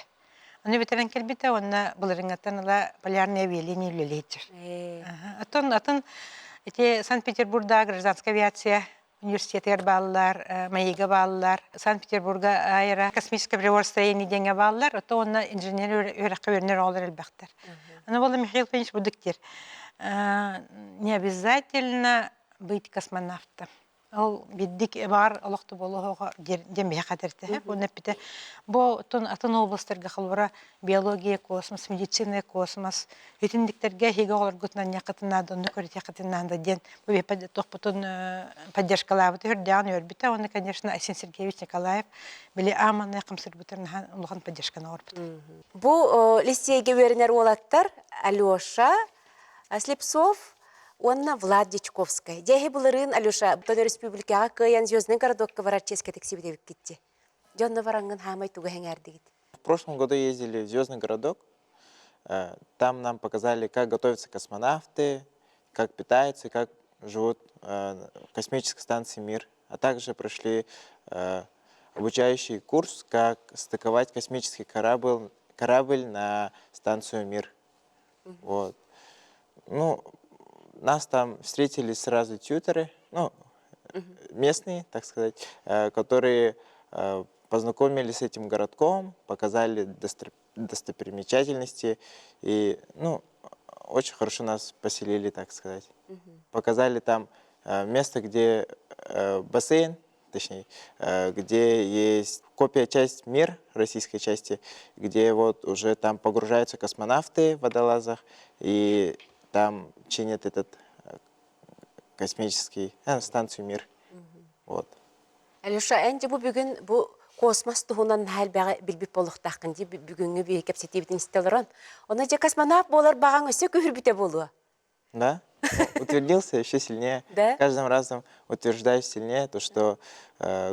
Ону бүтэрэн кэлбитэ уонна былырыыҥҥаттан ыла полярное авиалиния үлэлиир. Оттон атын ити Санкт-Петербурга гражданская авиация университетыгар бааллар, МАИга бааллар, Санкт-Петербурга аэро космическое приборостроение диэҥҥэ бааллар, ото уонна инженер үөрэххэ үөрэнэр оҕолор элбэхтэр. Аны буолла Михаил Фомич Будык диир, не обязательно быть космонавтом. Ол биирдик баар олохто буолуоҕа диэн биһиэхэ этэртэ. Уонна эппитэ, бу атын атын областарга холобура биология, космос, медицина, космос итинниктэргэ эһиги оҕолоргутунан ньаххытын наада, онно көрүтүөххүтүн наада диэн бу туохпутун поддержкалаабыта үрдэҕин үөрбүтэ. Уонна, конечно, Айсен Сергеевич Николаев били ааманнай хамсырбытын наһаа улахан поддержканы оҥорбута. Бу лиссиэйгэ үөрэнэр уолаттар Алеша Слепцов уонна Влад Дьячковскай. Дьэ, эһи былырыын Алеша Тон Өрөспүүбүлүкэҕэ кыайан Звездный городокка барар чиэскэ тиксибит эбиккит Дьэ, онно бараҥҥын хаамай тугу эҥээрдигит? В прошлом году ездили в Звездный городок. Там нам показали, как готовятся космонавты, как питаются, как живут в космической станции «Мир». А также прошли обучающий курс, как стыковать космический корабль на станцию «Мир». Вот. Ну, нас там встретили сразу тьюторы, ну, местные, так сказать, которые познакомили с этим городком, показали достопримечательности и, ну, очень хорошо нас поселили, так сказать. Показали там место, где бассейн, точнее, где есть копия часть «Мир» российской части, где вот уже там погружаются космонавты в водолазах, и там чинят этот космический станцию «Мир». Вот. Алеша, эн бу бүгүн бу космос туһунан наһаа элбэҕи билбит буолуохтааххын дии бүгүҥҥү биһи кэпсэтиибитин истэ олорон. Онно дьэ космонавт буолар баҕаҥ өссө күүһүрбүтэ буолуо. Да, утвердился еще сильнее. Да? Каждым разом утверждаюсь сильнее, то, что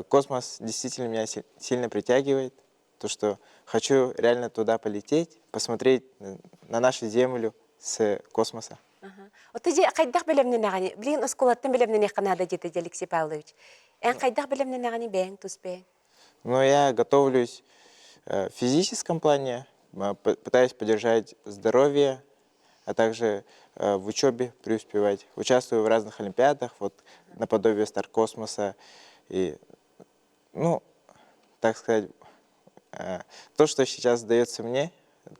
космос действительно меня сильно притягивает, то, что хочу реально туда полететь, посмотреть на нашу Землю с космоса. Оттон дьэ хайдах бэлэмнэнэҕиний? Билигин оскуолаттан бэлэмнэниэххэ наада диэтэ дьэ Алексей Павлович. Эн хайдах бэлэмнэнэҕиний бэйэҥ тус бэйэҥ? Ну, я готовлюсь в физическом плане, пытаюсь поддержать здоровье, а также в учебе преуспевать. Участвую в разных олимпиадах, вот наподобие Стар Космоса. И, ну, так сказать, то, что сейчас дается мне,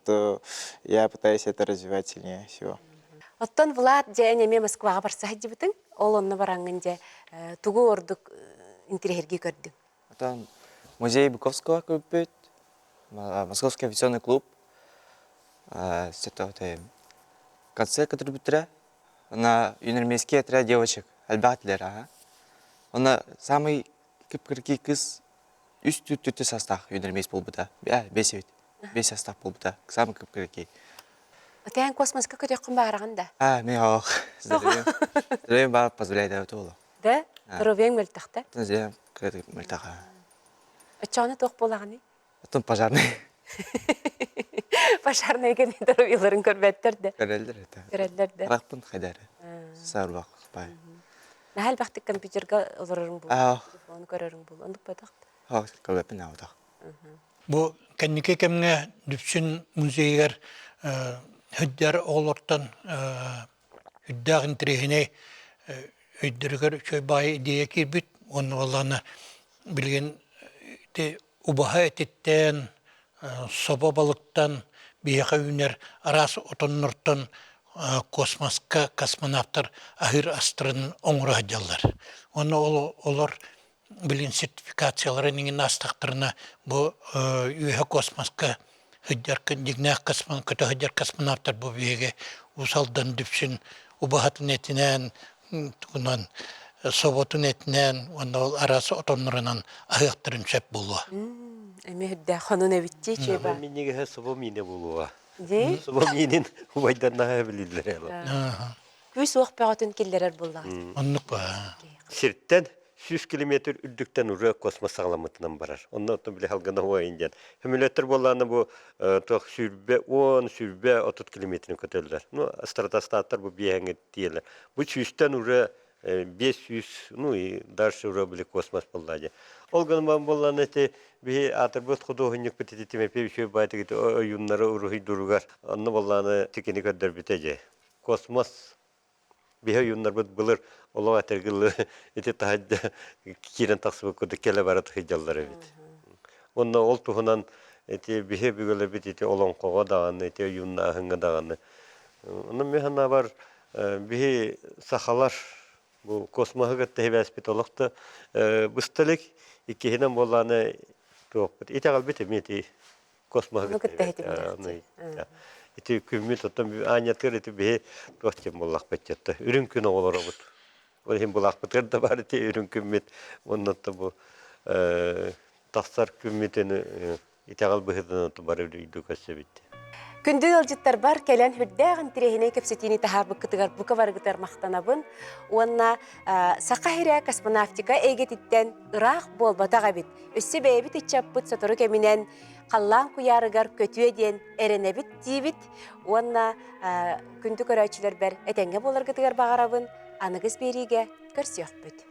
то я пытаюсь это развивать сильнее всего. Оттон Влад дьэ эн эмиэ Москваҕа барса сылдьыбытыҥ, ол онно бараҥҥын дьэ тугу ордук интириэһиргии көрдүҥ? Оттон музей Быковского көрбүт, Московский авиационный клуб. Сөтөҕөтөйүм. Концерт көтүрбүттэрэ. Она юнармейский отряд девочек элбэх этилэр аха. Онно самый кып-кыракый кыз үс түт састаах юнармейс буолбута. Бес эбит. Бес састаах буолбута. Самый кып-кыракый. Тээн космоска көтөххүн баараҕын да? А, мен ох. Здоровьем. Здоровьем ба позволяет это оло. Да? Здоровьең мөлтөхтө? Здоровьем мөлтөх. Оччоҕуна туох буолаҕыный? Оттон пожарный. Пожарный кэми здоровьеларын көрбөттөр да. Көрөллөр это. Көрөллөр да. Рахпын хайдары. Сарбак бай. Наһаа элбэхтик компьютерга олорорун бул. Телефону көрөрүн бул. Оннук бадах. Ха, көрбөппүн аутах. Бу кэнники кэмҥэ Дүпсүн музейыгар сылдьар оҕолортон үрдээх интэриэһинэй өйдөрүгэр үчүгэй баайы идея киирбит уонна буоллаҕына билигин ити убаһа этиттэн, собо балыктан биһиэхэ үүнэр араас отоннортон космоска космонавтар аһыыр астарын оҥоро сылдьаллар. Уонна ол олор билин сертификацияларын иҥин аастахтарына бу үөһэ космоска сылдьар дьиҥнээх көтө сылдьар космонавтар бу биһиги Уус Алдан Дүпсүн убаһатын этинэн тугунан соботун этинэн уонна ол араас отоннорунан аһыахтарын сөп буолуо. Эмиэ үрдээх хонун эбит дии чуйба. Минньигэһэ собо миинэ буолуоҕа. Дии? Собо миинин убайдарнаһа билиллэр. Күүс уох бөҕөтүн киллэрэр буоллаҕа. Оннук ба. Сиртэн 100 километр үрдүктэн уже космос саҕаламмытынан барар. Онно оттон били халгана уойун диэн. Хөмүлөттөр буоллаана бу туох сүүрбэ 10, сүүрбэ 30 километрин көтөллөр. Ну, стратостаттар бу биэһэҥҥэ тиийэллэр. Бу сүүстэн уже 500, ну и дальше уже били космос буолла дии. Ол гынан буоллаана ити биһи аатырбыт худуоһунньукпут ити Тимофей Үчүгэй баайтыгыт ойууннары уруһуйдууругар онно буоллаана тикини көрдөрбүтэ дии. Космос биһи ойууннарбыт былыр олох этэргиллы ити таһырдьа киирэн тахсыбыт курдук кэлэ бара сылдьаллар эбит. Уонна ол туһунан ити биһи өбүгэлэрбит ити олоҥхоҕо даҕаны, ити ойууннааһыҥҥа даҕаны. Онон мин санаабар биһи сахалар бу космоһы кытта сибээспит олох да быста илик. Иккиһинэн буоллаҕына туохпут итэҕэлбит эмиэ ити космоһы кытта иһитиннэхтии. Ити күммүт оттон аанньатыгар ити биһи туох диэн буоллахпыт дьэ үрүҥ күн оҕолоробут. Ол иһин булаахпытыгар да баар ити үрүҥ күммүт уонна бу тахсар күммүтүн итэҕэл быһыытынан бары үрдүк көрсөбүт. Күндү ыалдьыттарбар кэлэн үрдээх интириэһинэй кэпсэтиини таһаарбыккытыгар бука барыгытыгар махтанабын уонна Саха сирэ космонавтика эйгэтиттэн ыраах буолбатах эбит. Өссө бэйэбит ыччаппыт сотору кэминэн халлаан куйаарыгар көтүө диэн эрэнэбит диибит уонна күндү көрөөччүлэрбэр этэҥҥэ буоларгытыгар баҕарабын. Аныгыс биэриигэ көрсүөхпүт.